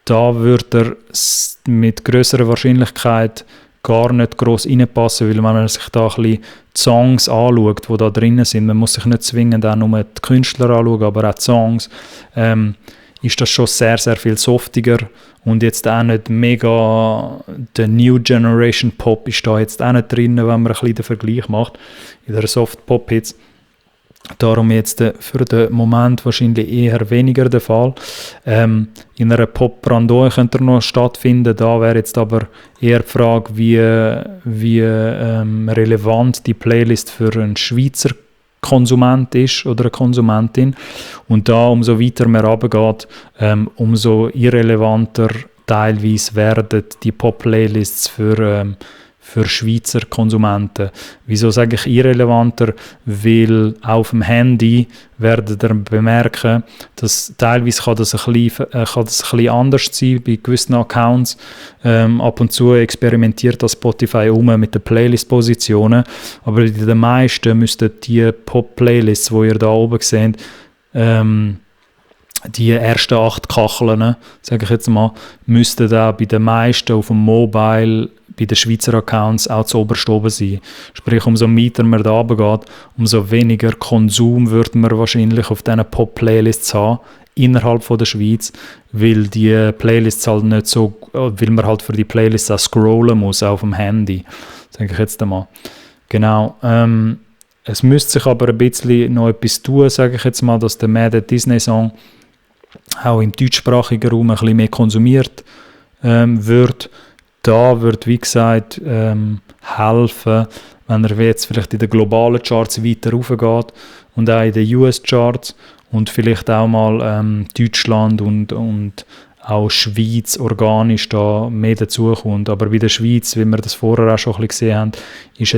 Da würde er mit grösserer Wahrscheinlichkeit gar nicht gross reinpassen, weil wenn man sich da ein bisschen die Songs anschaut, die da drinnen sind, man muss sich nicht zwingend auch nur die Künstler anschauen, aber auch die Songs, ist das schon sehr, sehr viel softiger und jetzt auch nicht mega, der New Generation Pop ist da jetzt auch nicht drin, wenn man ein bisschen den Vergleich macht, in der Soft-Pop-Hits. Darum jetzt für den Moment wahrscheinlich eher weniger der Fall. In einer Pop-Brandon könnte er noch stattfinden. Da wäre jetzt aber eher die Frage, wie relevant die Playlist für einen Schweizer Konsument ist oder eine Konsumentin. Und da, umso weiter man runtergeht, umso irrelevanter teilweise werden die Pop-Playlists für Schweizer Konsumenten. Wieso sage ich irrelevanter? Weil auf dem Handy werdet ihr bemerken, dass teilweise kann das ein bisschen anders sein bei gewissen Accounts. Ab und zu experimentiert das Spotify mit den Playlist-Positionen, aber in den meisten müssten die Pop-Playlists, die ihr da oben seht, die ersten 8 Kacheln, sage ich jetzt mal, müssten auch bei den meisten auf dem Mobile, bei den Schweizer Accounts auch zu oberst oben sein. Sprich, umso weiter man da runtergeht, umso weniger Konsum wird man wahrscheinlich auf diesen Pop-Playlists haben, innerhalb von der Schweiz, weil die Playlists halt nicht so, weil man halt für die Playlists auch scrollen muss auf dem Handy, sage ich jetzt einmal. Genau. Es müsste sich aber ein bisschen noch etwas tun, sage ich jetzt mal, dass der Mad at Disney Song auch im deutschsprachigen Raum ein bisschen mehr konsumiert wird. Da wird, wie gesagt, helfen, wenn er jetzt vielleicht in den globalen Charts weiter raufgeht und auch in den US-Charts und vielleicht auch mal Deutschland und auch Schweiz organisch da mehr dazukommt. Aber bei der Schweiz, wie wir das vorher auch schon ein bisschen gesehen haben, ist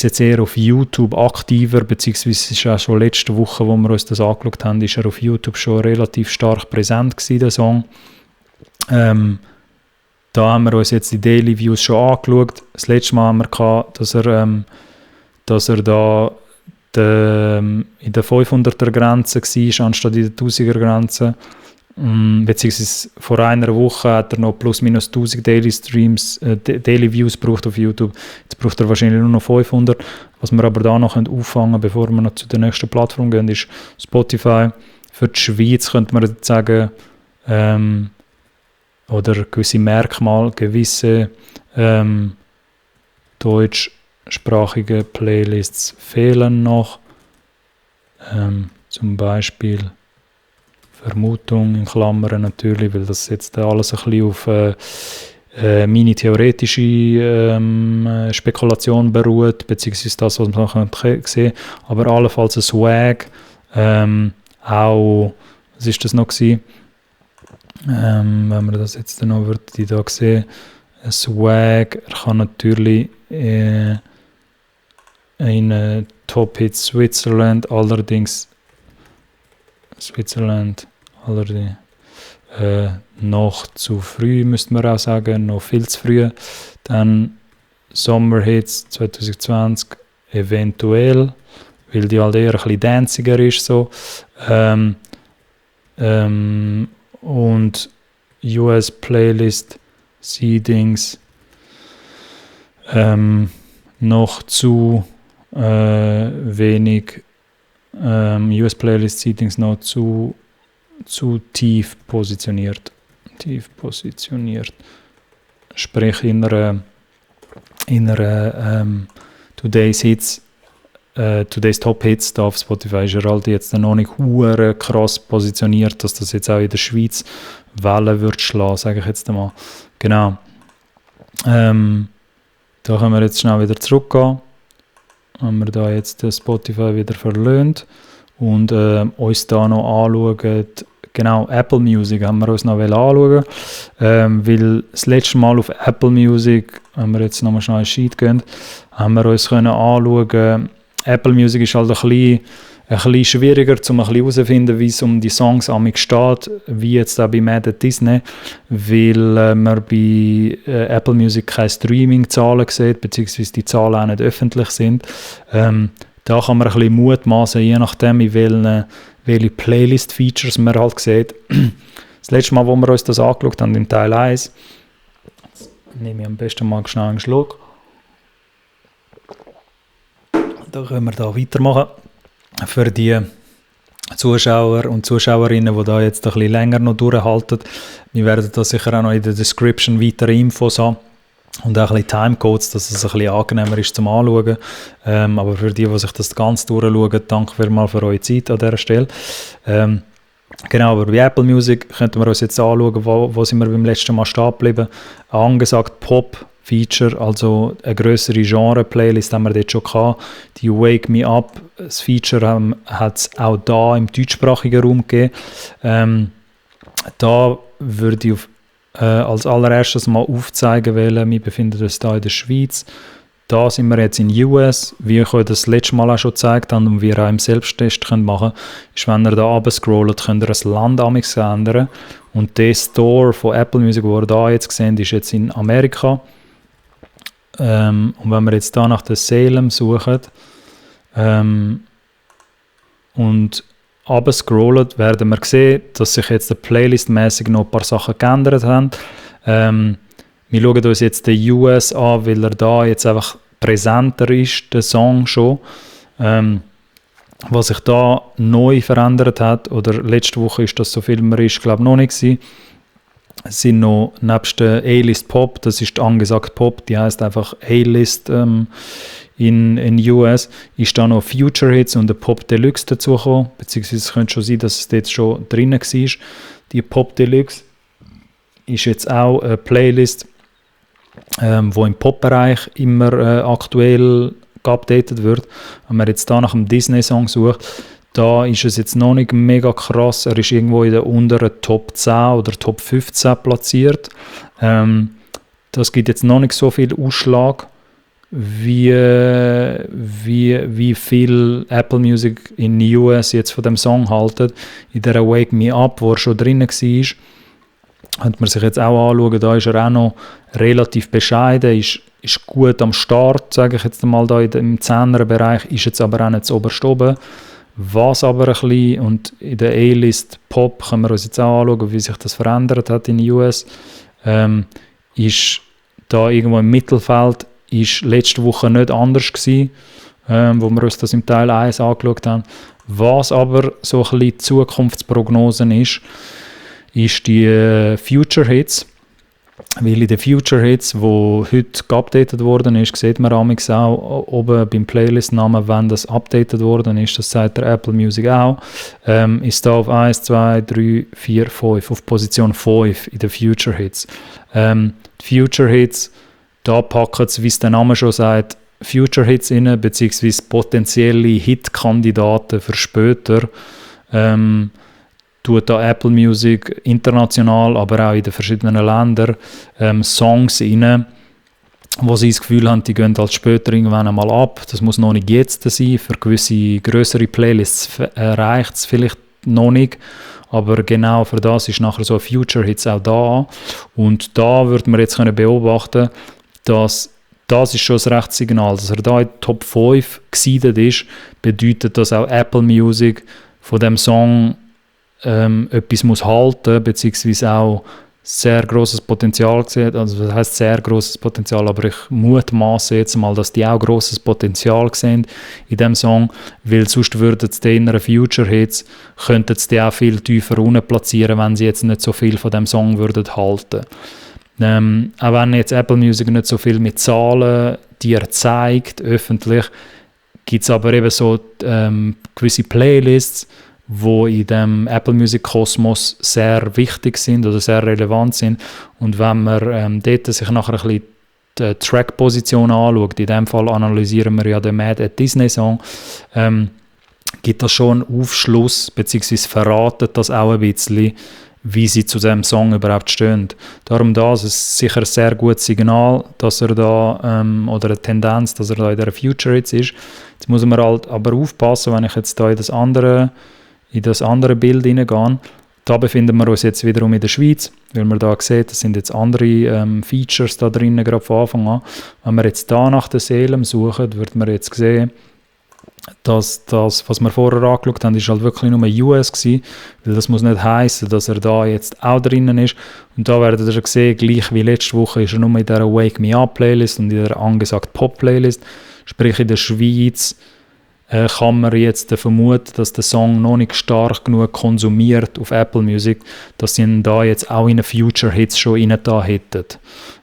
jetzt eher auf YouTube aktiver, beziehungsweise ist auch schon letzte Woche, wo wir uns das angeschaut haben, ist er auf YouTube schon relativ stark präsent gewesen, der Song. Da haben wir uns jetzt die Daily Views schon angeschaut. Das letzte Mal haben wir gehabt, dass er da in der 500er-Grenze war, anstatt in der 1000er-Grenze. Beziehungsweise vor einer Woche hat er noch plus minus 1000 Daily Views gebraucht auf YouTube. Jetzt braucht er wahrscheinlich nur noch 500. Was wir aber da noch auffangen können, bevor wir noch zu der nächsten Plattform gehen, ist Spotify. Für die Schweiz könnte man jetzt sagen, oder gewisse Merkmale, gewisse deutschsprachige Playlists fehlen noch. Zum Beispiel Vermutung in Klammern natürlich, weil das jetzt alles ein bisschen auf meine theoretische Spekulation beruht, beziehungsweise das, was man sehen kann. Aber allenfalls ein Swag, auch, was ist das noch gewesen? Wenn man das jetzt dann noch würde, da sehen, ein Swag, er kann natürlich in Top Hits Switzerland, allerdings noch zu früh, müsste man auch sagen, noch viel zu früh. Dann Summer Hits 2020 eventuell, weil die halt eher ein bisschen danciger ist so. Und US Playlist Seedings noch zu wenig US Playlist Seedings noch zu tief positioniert. Sprich in einer Today's Top Hits da auf Spotify ist er halt jetzt noch nicht krass positioniert, dass das jetzt auch in der Schweiz Wellen wird schlagen, sage ich jetzt einmal. Genau. Da können wir jetzt schnell wieder zurückgehen. Wenn wir da jetzt Spotify wieder verlöhnt und uns da noch anschauen, genau, Apple Music haben wir uns noch anschauen, weil das letzte Mal auf Apple Music, wenn wir jetzt nochmal schnell in den Sheet gehen, haben wir uns anschauen, Apple Music ist halt ein bisschen schwieriger, um ein bisschen herauszufinden, wie es um die Songs steht, wie jetzt auch bei Mad at Disney, weil man bei Apple Music keine Streaming-Zahlen sieht, beziehungsweise die Zahlen auch nicht öffentlich sind. Da kann man ein bisschen mutmaßen, je nachdem, in welche Playlist-Features man halt sieht. Das letzte Mal, wo wir uns das angeschaut haben, im Teil 1, jetzt nehme ich am besten mal schnell einen Schluck. Da können wir da weitermachen. Für die Zuschauer und Zuschauerinnen, die da jetzt ein bisschen länger noch durchhalten, wir werden da sicher auch noch in der Description weitere Infos haben und auch ein bisschen Timecodes, dass es ein bisschen angenehmer ist zum Anschauen. Aber für die sich das ganz durchschauen, danke vielmals für eure Zeit an dieser Stelle. Genau, aber bei Apple Music könnten wir uns jetzt anschauen, wo sind wir beim letzten Mal stehen geblieben. Angesagt Pop-Feature, also eine grössere Genre-Playlist haben wir dort schon gehabt. Die Wake Me Up, das Feature hat es auch da im deutschsprachigen Raum gegeben. Da würde ich als allererstes mal aufzeigen wollen, wir befinden uns hier in der Schweiz. Da sind wir jetzt in US, wie ich euch das letzte Mal auch schon gezeigt habe und wie ihr auch im Selbsttest machen könnt, ist, wenn ihr da runter scrollt, könnt ihr das Land ändern. Und der Store von Apple Music, den ihr da jetzt seht, ist jetzt in Amerika. Und wenn wir jetzt da nach der Salem suchen und runter scrollen, werden wir sehen, dass sich jetzt playlistmäßig noch ein paar Sachen geändert haben. Wir schauen uns jetzt den US an, weil er da jetzt einfach präsenter ist, der Song schon. Was sich da neu verändert hat, oder letzte Woche ist das so viel mehr ist, glaube ich, noch nicht gewesen. Es sind noch nebst der A-List Pop, das ist angesagt Pop, die heißt einfach A-List in US, ist da noch Future Hits und der Pop Deluxe dazugekommen, beziehungsweise es könnte schon sein, dass es dort schon drin war. Die Pop Deluxe ist jetzt auch eine Playlist, wo im Pop-Bereich immer aktuell geupdatet wird. Wenn man jetzt da nach einem Disney-Song sucht, da ist es jetzt noch nicht mega krass. Er ist irgendwo in der unteren Top 10 oder Top 15 platziert. Das gibt jetzt noch nicht so viel Ausschlag, wie viel Apple Music in den US jetzt von dem Song halten. In der Wake Me Up, wo er schon drin war, könnte man sich jetzt auch anschauen, da ist er auch noch relativ bescheiden, ist gut am Start, sage ich jetzt mal, da im 10er-Bereich, ist jetzt aber auch nicht zu oberst oben. Was aber ein bisschen, und in der A-List Pop können wir uns jetzt auch anschauen, wie sich das verändert hat in den US, ist da irgendwo im Mittelfeld, ist letzte Woche nicht anders gewesen, wo wir uns das im Teil 1 angeschaut haben. Was aber so ein bisschen Zukunftsprognosen ist die Future Hits. Weil in den Future Hits, wo heute geupdatet worden ist, sieht man amigs auch oben beim Playlist-Namen, wenn das updated worden ist, das sagt der Apple Music auch, ist da auf 1, 2, 3, 4, 5, auf Position 5 in den Future Hits. Die Future Hits, da packen sie, wie es der Name schon sagt, Future Hits rein, beziehungsweise potenzielle Hit-Kandidaten für später. Tut da Apple Music international, aber auch in den verschiedenen Ländern Songs rein, wo sie das Gefühl haben, die gehen halt später irgendwann einmal ab. Das muss noch nicht jetzt sein. Für gewisse größere Playlists reicht es vielleicht noch nicht. Aber genau für das ist nachher so ein Future Hits auch da. Und da würde man jetzt beobachten, dass das ist schon das Rechtssignal, dass er da in Top 5 gesiedelt ist, bedeutet, dass auch Apple Music von dem Song etwas muss halten, beziehungsweise auch sehr grosses Potenzial sieht. Also das heisst sehr grosses Potenzial, aber ich mutmaße jetzt mal, dass die auch grosses Potenzial sehen in dem Song, weil sonst würden sie die inneren Future Hits, könnten sie die auch viel tiefer unten platzieren, wenn sie jetzt nicht so viel von dem Song würden halten. Auch wenn jetzt Apple Music nicht so viel mit Zahlen dir zeigt, öffentlich, gibt es aber eben so gewisse Playlists, wo in dem Apple Music Kosmos sehr wichtig sind oder sehr relevant sind. Und wenn man dort sich nachher ein bisschen die Track-Position anschaut, in dem Fall analysieren wir ja den Mad at Disney Song, gibt das schon einen Aufschluss, beziehungsweise verratet das auch ein bisschen, wie sie zu diesem Song überhaupt stehen. Darum das ist sicher ein sehr gutes Signal, dass er da, oder eine Tendenz, dass er da in der Future Hits ist. Jetzt muss man halt aber aufpassen, wenn ich jetzt da in das andere Bild hineingehe. Da befinden wir uns jetzt wiederum in der Schweiz, weil man da sieht, es sind jetzt andere Features da drinnen, gerade von Anfang an. Wenn wir jetzt da nach den Seelen suchen, wird man jetzt sehen, dass das, was wir vorher angeschaut haben, ist halt wirklich nur US gewesen, weil das muss nicht heissen, dass er da jetzt auch drinnen ist. Und da werdet ihr schon sehen, gleich wie letzte Woche ist er nur in dieser Wake Me Up Playlist und in der angesagt Pop Playlist. Sprich in der Schweiz kann man jetzt vermuten, dass der Song noch nicht stark genug konsumiert auf Apple Music, dass sie ihn da jetzt auch in den Future Hits schon rein da hätten.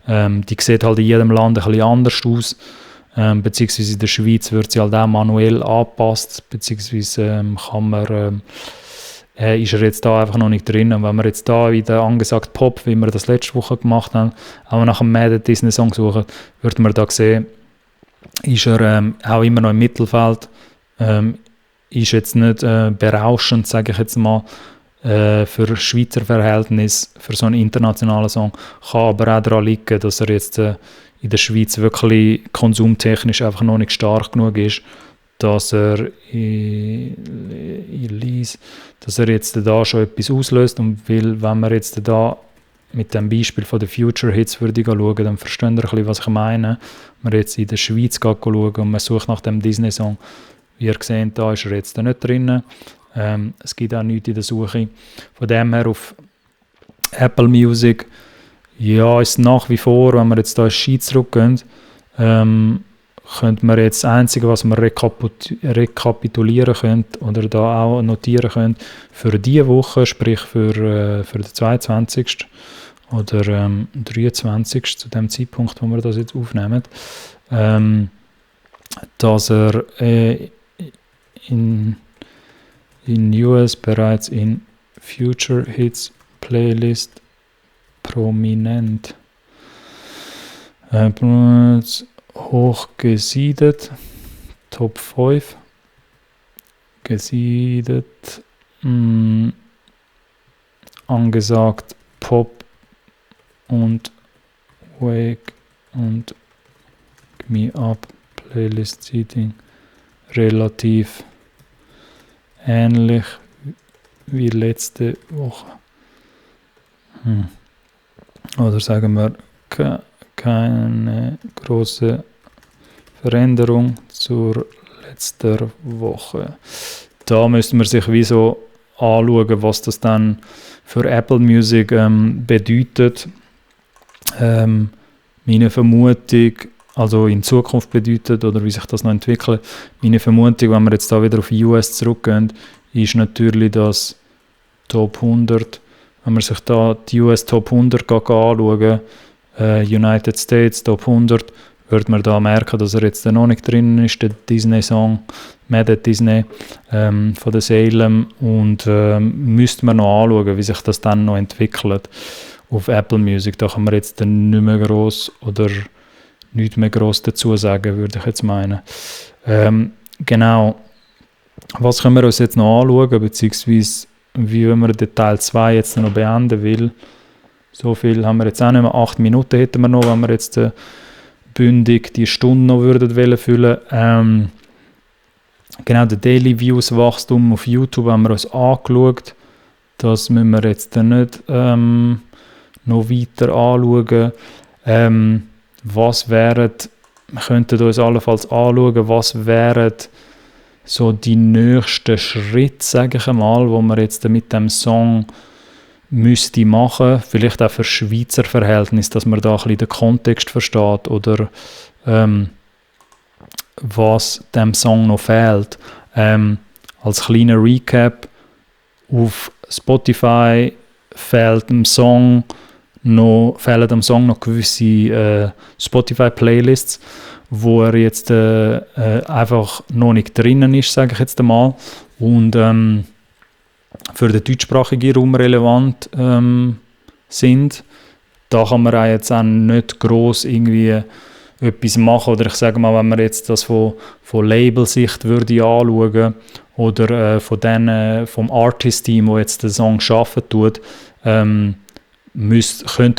Die sieht halt in jedem Land ein bisschen anders aus, beziehungsweise in der Schweiz wird sie halt auch manuell angepasst, beziehungsweise kann man, ist er jetzt da einfach noch nicht drin. Und wenn wir jetzt da in der angesagt Pop, wie wir das letzte Woche gemacht haben, auch nach einem Mad at Disney Song suchen, würde man da sehen, ist er auch immer noch im Mittelfeld. Ist jetzt nicht berauschend, sage ich jetzt mal, für Schweizer Verhältnis, für so einen internationalen Song. Kann aber auch daran liegen, dass er jetzt in der Schweiz wirklich konsumtechnisch einfach noch nicht stark genug ist, dass er dass er jetzt da schon etwas auslöst. Und weil, wenn wir jetzt da mit dem Beispiel von den Future Hits würde schauen, dann versteht ihr ein bisschen, was ich meine. Wenn wir jetzt in der Schweiz schauen und man sucht nach dem Disney-Song, wie ihr seht, da ist er jetzt nicht drin. Es gibt auch nichts in der Suche. Von dem her auf Apple Music, ja, ist nach wie vor, wenn wir jetzt da in die Schweiz zurückgehen, könnte man jetzt das Einzige, was wir rekapitulieren können oder da auch notieren können, für diese Woche, sprich für den 22. oder 23. zu dem Zeitpunkt, wo wir das jetzt aufnehmen, dass er in US bereits in Future Hits Playlist prominent hoch gesiedelt, Top 5 angesiedelt, angesagt, Pop und Wake und Me Up, Playlist Seating, relativ ähnlich wie letzte Woche. Oder sagen wir keine große Veränderung zur letzten Woche. Da müsste man sich wie so anschauen, was das dann für Apple Music bedeutet. Meine Vermutung, also in Zukunft bedeutet oder wie sich das noch entwickelt, meine Vermutung, wenn wir jetzt da wieder auf US zurückgehen, ist natürlich das Top 100. Wenn man sich da die US Top 100 anschauen, United States Top 100, wird man da merken, dass er jetzt noch nicht drin ist, der Disney-Song, Mad at Disney von der Salem, und müsste man noch anschauen, wie sich das dann noch entwickelt auf Apple Music. Da kann man jetzt dann nicht mehr gross oder nichts mehr gross dazu sagen, würde ich jetzt meinen. Genau. Was können wir uns jetzt noch anschauen, beziehungsweise wie wenn man den Teil 2 jetzt noch beenden will. So viel haben wir jetzt auch nicht mehr. 8 Minuten hätten wir noch, wenn wir jetzt bündig die Stunde noch würden füllen. Genau, der Daily Views Wachstum auf YouTube haben wir uns angeschaut. Das müssen wir jetzt dann nicht noch weiter anschauen. Was wären, wir könnten uns allenfalls anschauen, was wären so die nächsten Schritte, sage ich einmal, wo man jetzt mit dem Song müsste machen, vielleicht auch für Schweizer Verhältnis, dass man da ein bisschen den Kontext versteht oder was dem Song noch fehlt. Als kleiner Recap, auf Spotify fehlen am Song noch gewisse Spotify-Playlists, wo er jetzt einfach noch nicht drinnen ist, sage ich jetzt einmal, und für den deutschsprachigen Raum relevant sind. Da kann man auch jetzt auch nicht gross irgendwie etwas machen, oder ich sage mal, wenn man jetzt das von Labelsicht würde anschauen oder vom Artist-Team, wo jetzt den Song schaffen tut, könnte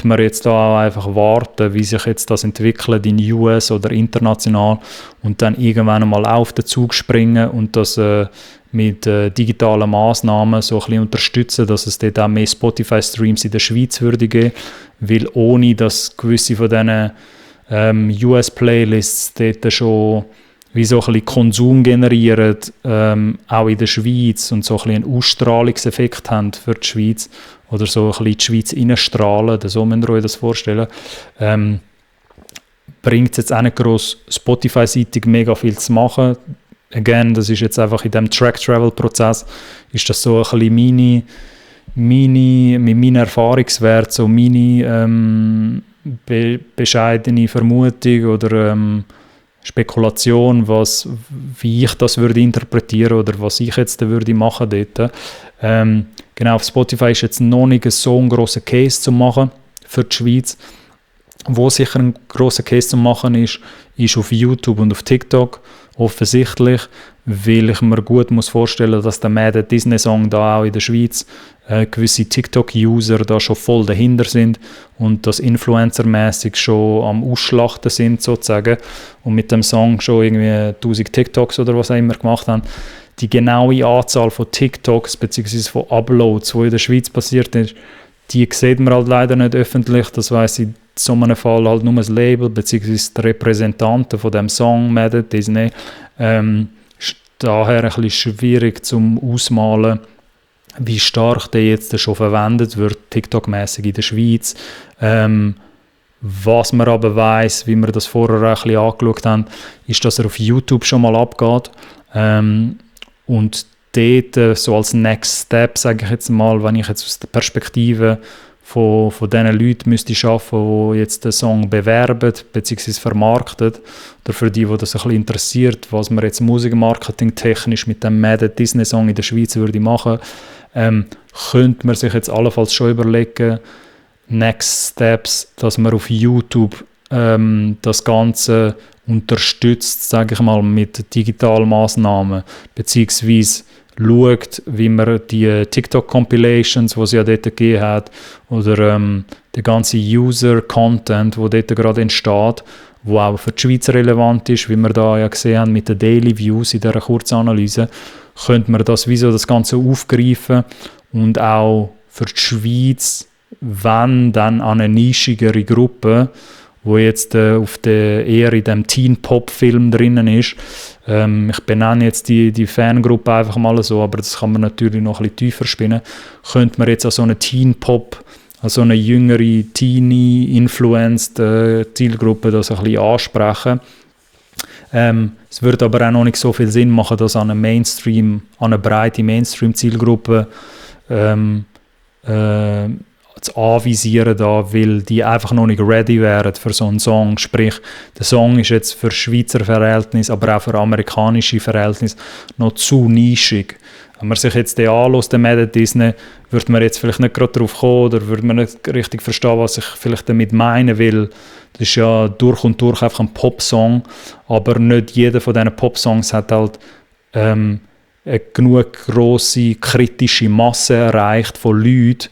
man jetzt da auch einfach warten, wie sich jetzt das entwickelt in US oder international, und dann irgendwann einmal auf den Zug springen und das mit digitalen Massnahmen so ein bisschen unterstützen, dass es dort auch mehr Spotify-Streams in der Schweiz würde geben, weil ohne dass gewisse von diesen US-Playlists dort schon wie so ein bisschen Konsum generieren, auch in der Schweiz, und so ein bisschen einen Ausstrahlungseffekt haben für die Schweiz, oder so ein bisschen die Schweiz reinstrahlen, so müsst ihr euch das vorstellen, bringt es jetzt auch nicht gross Spotify-seitig mega viel zu machen. Again, das ist jetzt einfach in diesem Track-Travel-Prozess, ist das so ein bisschen mit meinem Erfahrungswert, so meine bescheidene Vermutung oder Spekulation, wie ich das würde interpretieren oder was ich jetzt würde machen dort. Genau, auf Spotify ist jetzt noch nicht so ein grosser Case zu machen für die Schweiz. Wo sicher ein grosser Case zu machen ist auf YouTube und auf TikTok, offensichtlich, weil ich mir gut muss vorstellen, dass der Mad at Disney Song da auch in der Schweiz gewisse TikTok-User da schon voll dahinter sind und das influencermäßig schon am Ausschlachten sind sozusagen und mit dem Song schon irgendwie 1000 TikToks oder was auch immer gemacht haben. Die genaue Anzahl von TikToks bzw. von Uploads, die in der Schweiz passiert ist, die sieht man halt leider nicht öffentlich. Das weiss in so einem Fall halt nur das Label bzw. die Repräsentanten von dem Song Mad at Disney. Ist daher ein bisschen schwierig zum Ausmalen, wie stark der jetzt schon verwendet wird, TikTok-mäßig in der Schweiz. Was man aber weiss, wie wir das vorher ein bisschen angeschaut haben, ist, dass er auf YouTube schon mal abgeht. Und dort so als Next Step, sage ich jetzt mal, wenn ich jetzt aus der Perspektive von diesen Leuten müsste arbeiten, die jetzt den Song bewerben bzw. vermarkten, oder für die das ein bisschen interessiert, was man jetzt Musikmarketing technisch mit dem Mad at Disney Song in der Schweiz würde machen, könnte man sich jetzt allenfalls schon überlegen, Next Steps, dass man auf YouTube das Ganze unterstützt, sage ich mal, mit digitalen Massnahmen, beziehungsweise schaut, wie man die TikTok-Compilations, die es ja dort gegeben hat, oder der ganze User-Content, der dort gerade entsteht, wo auch für die Schweiz relevant ist, wie wir da ja gesehen haben mit den Daily Views in dieser Kurzanalyse, könnte man das Ganze aufgreifen und auch für die Schweiz, wenn dann an eine nischigere Gruppe, wo jetzt eher in dem Teen-Pop-Film drinnen ist. Ich benenne jetzt die Fangruppe einfach mal so, aber das kann man natürlich noch ein bisschen tiefer spinnen. Könnte man jetzt an so eine Teen-Pop, an so eine jüngere, Teenie-influenced Zielgruppe das ein bisschen ansprechen. Es würde aber auch noch nicht so viel Sinn machen, das an eine breite Mainstream-Zielgruppe zu anvisieren, weil die einfach noch nicht ready wären für so einen Song. Sprich, der Song ist jetzt für Schweizer Verhältnisse, aber auch für amerikanische Verhältnisse noch zu nischig. Wenn man sich jetzt den anhört, den Mad Disney, würde man jetzt vielleicht nicht gerade darauf kommen oder würde man nicht richtig verstehen, was ich vielleicht damit meinen will. Das ist ja durch und durch einfach ein Popsong, aber nicht jeder von diesen Popsongs hat halt eine genug grosse kritische Masse erreicht von Leuten,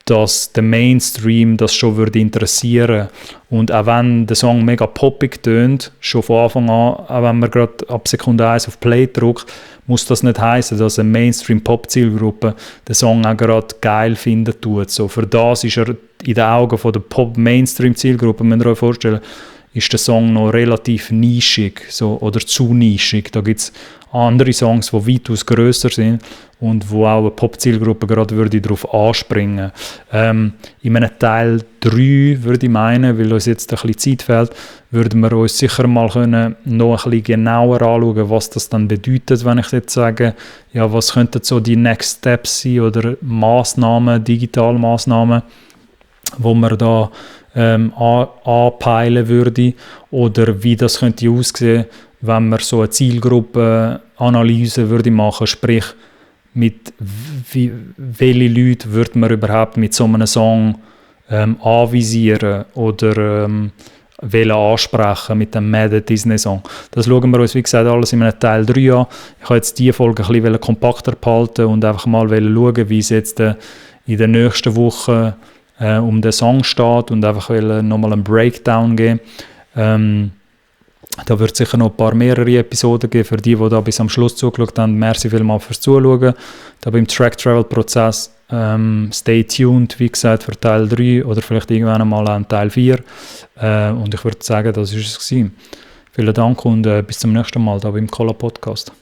dass der Mainstream das schon würde interessieren. Und auch wenn der Song mega poppig tönt, schon von Anfang an, auch wenn man gerade ab Sekunde 1 auf Play drückt, muss das nicht heißen, dass eine Mainstream-Pop-Zielgruppe den Song auch gerade geil finden tut. So, für das ist er in den Augen von der Pop-Mainstream-Zielgruppe, müsst ihr euch vorstellen, ist der Song noch relativ nischig so, oder zu nischig. Da gibt es andere Songs, die weitaus grösser sind und wo auch eine Pop-Zielgruppe gerade würde darauf anspringen. In einem Teil 3 würde ich meinen, weil uns jetzt ein bisschen Zeit fehlt, würden wir uns sicher mal können noch ein bisschen genauer anschauen, was das dann bedeutet, wenn ich jetzt sage, ja, was könnten so die Next Steps sein oder Massnahmen, Digitalmaßnahmen, wo man da anpeilen würde oder wie das könnte aussehen, wenn man so eine Zielgruppenanalyse würde machen, sprich mit welche Leute würde man überhaupt mit so einem Song anvisieren oder ansprechen mit dem Mad Disney Song. Das schauen wir uns, wie gesagt, alles in einem Teil 3 an. Ich habe jetzt diese Folge ein bisschen kompakter behalten und einfach mal schauen, wie es jetzt in den nächsten Wochen um den Song steht und einfach nochmal einen Breakdown geben. Da wird es sicher noch mehrere Episoden geben für die da bis am Schluss zugeschaut haben. Merci vielmals fürs Zuschauen. Da beim Track-Travel-Prozess stay tuned, wie gesagt, für Teil 3 oder vielleicht irgendwann einmal an Teil 4. Und ich würde sagen, das war es gewesen. Vielen Dank und bis zum nächsten Mal da beim Cola Podcast.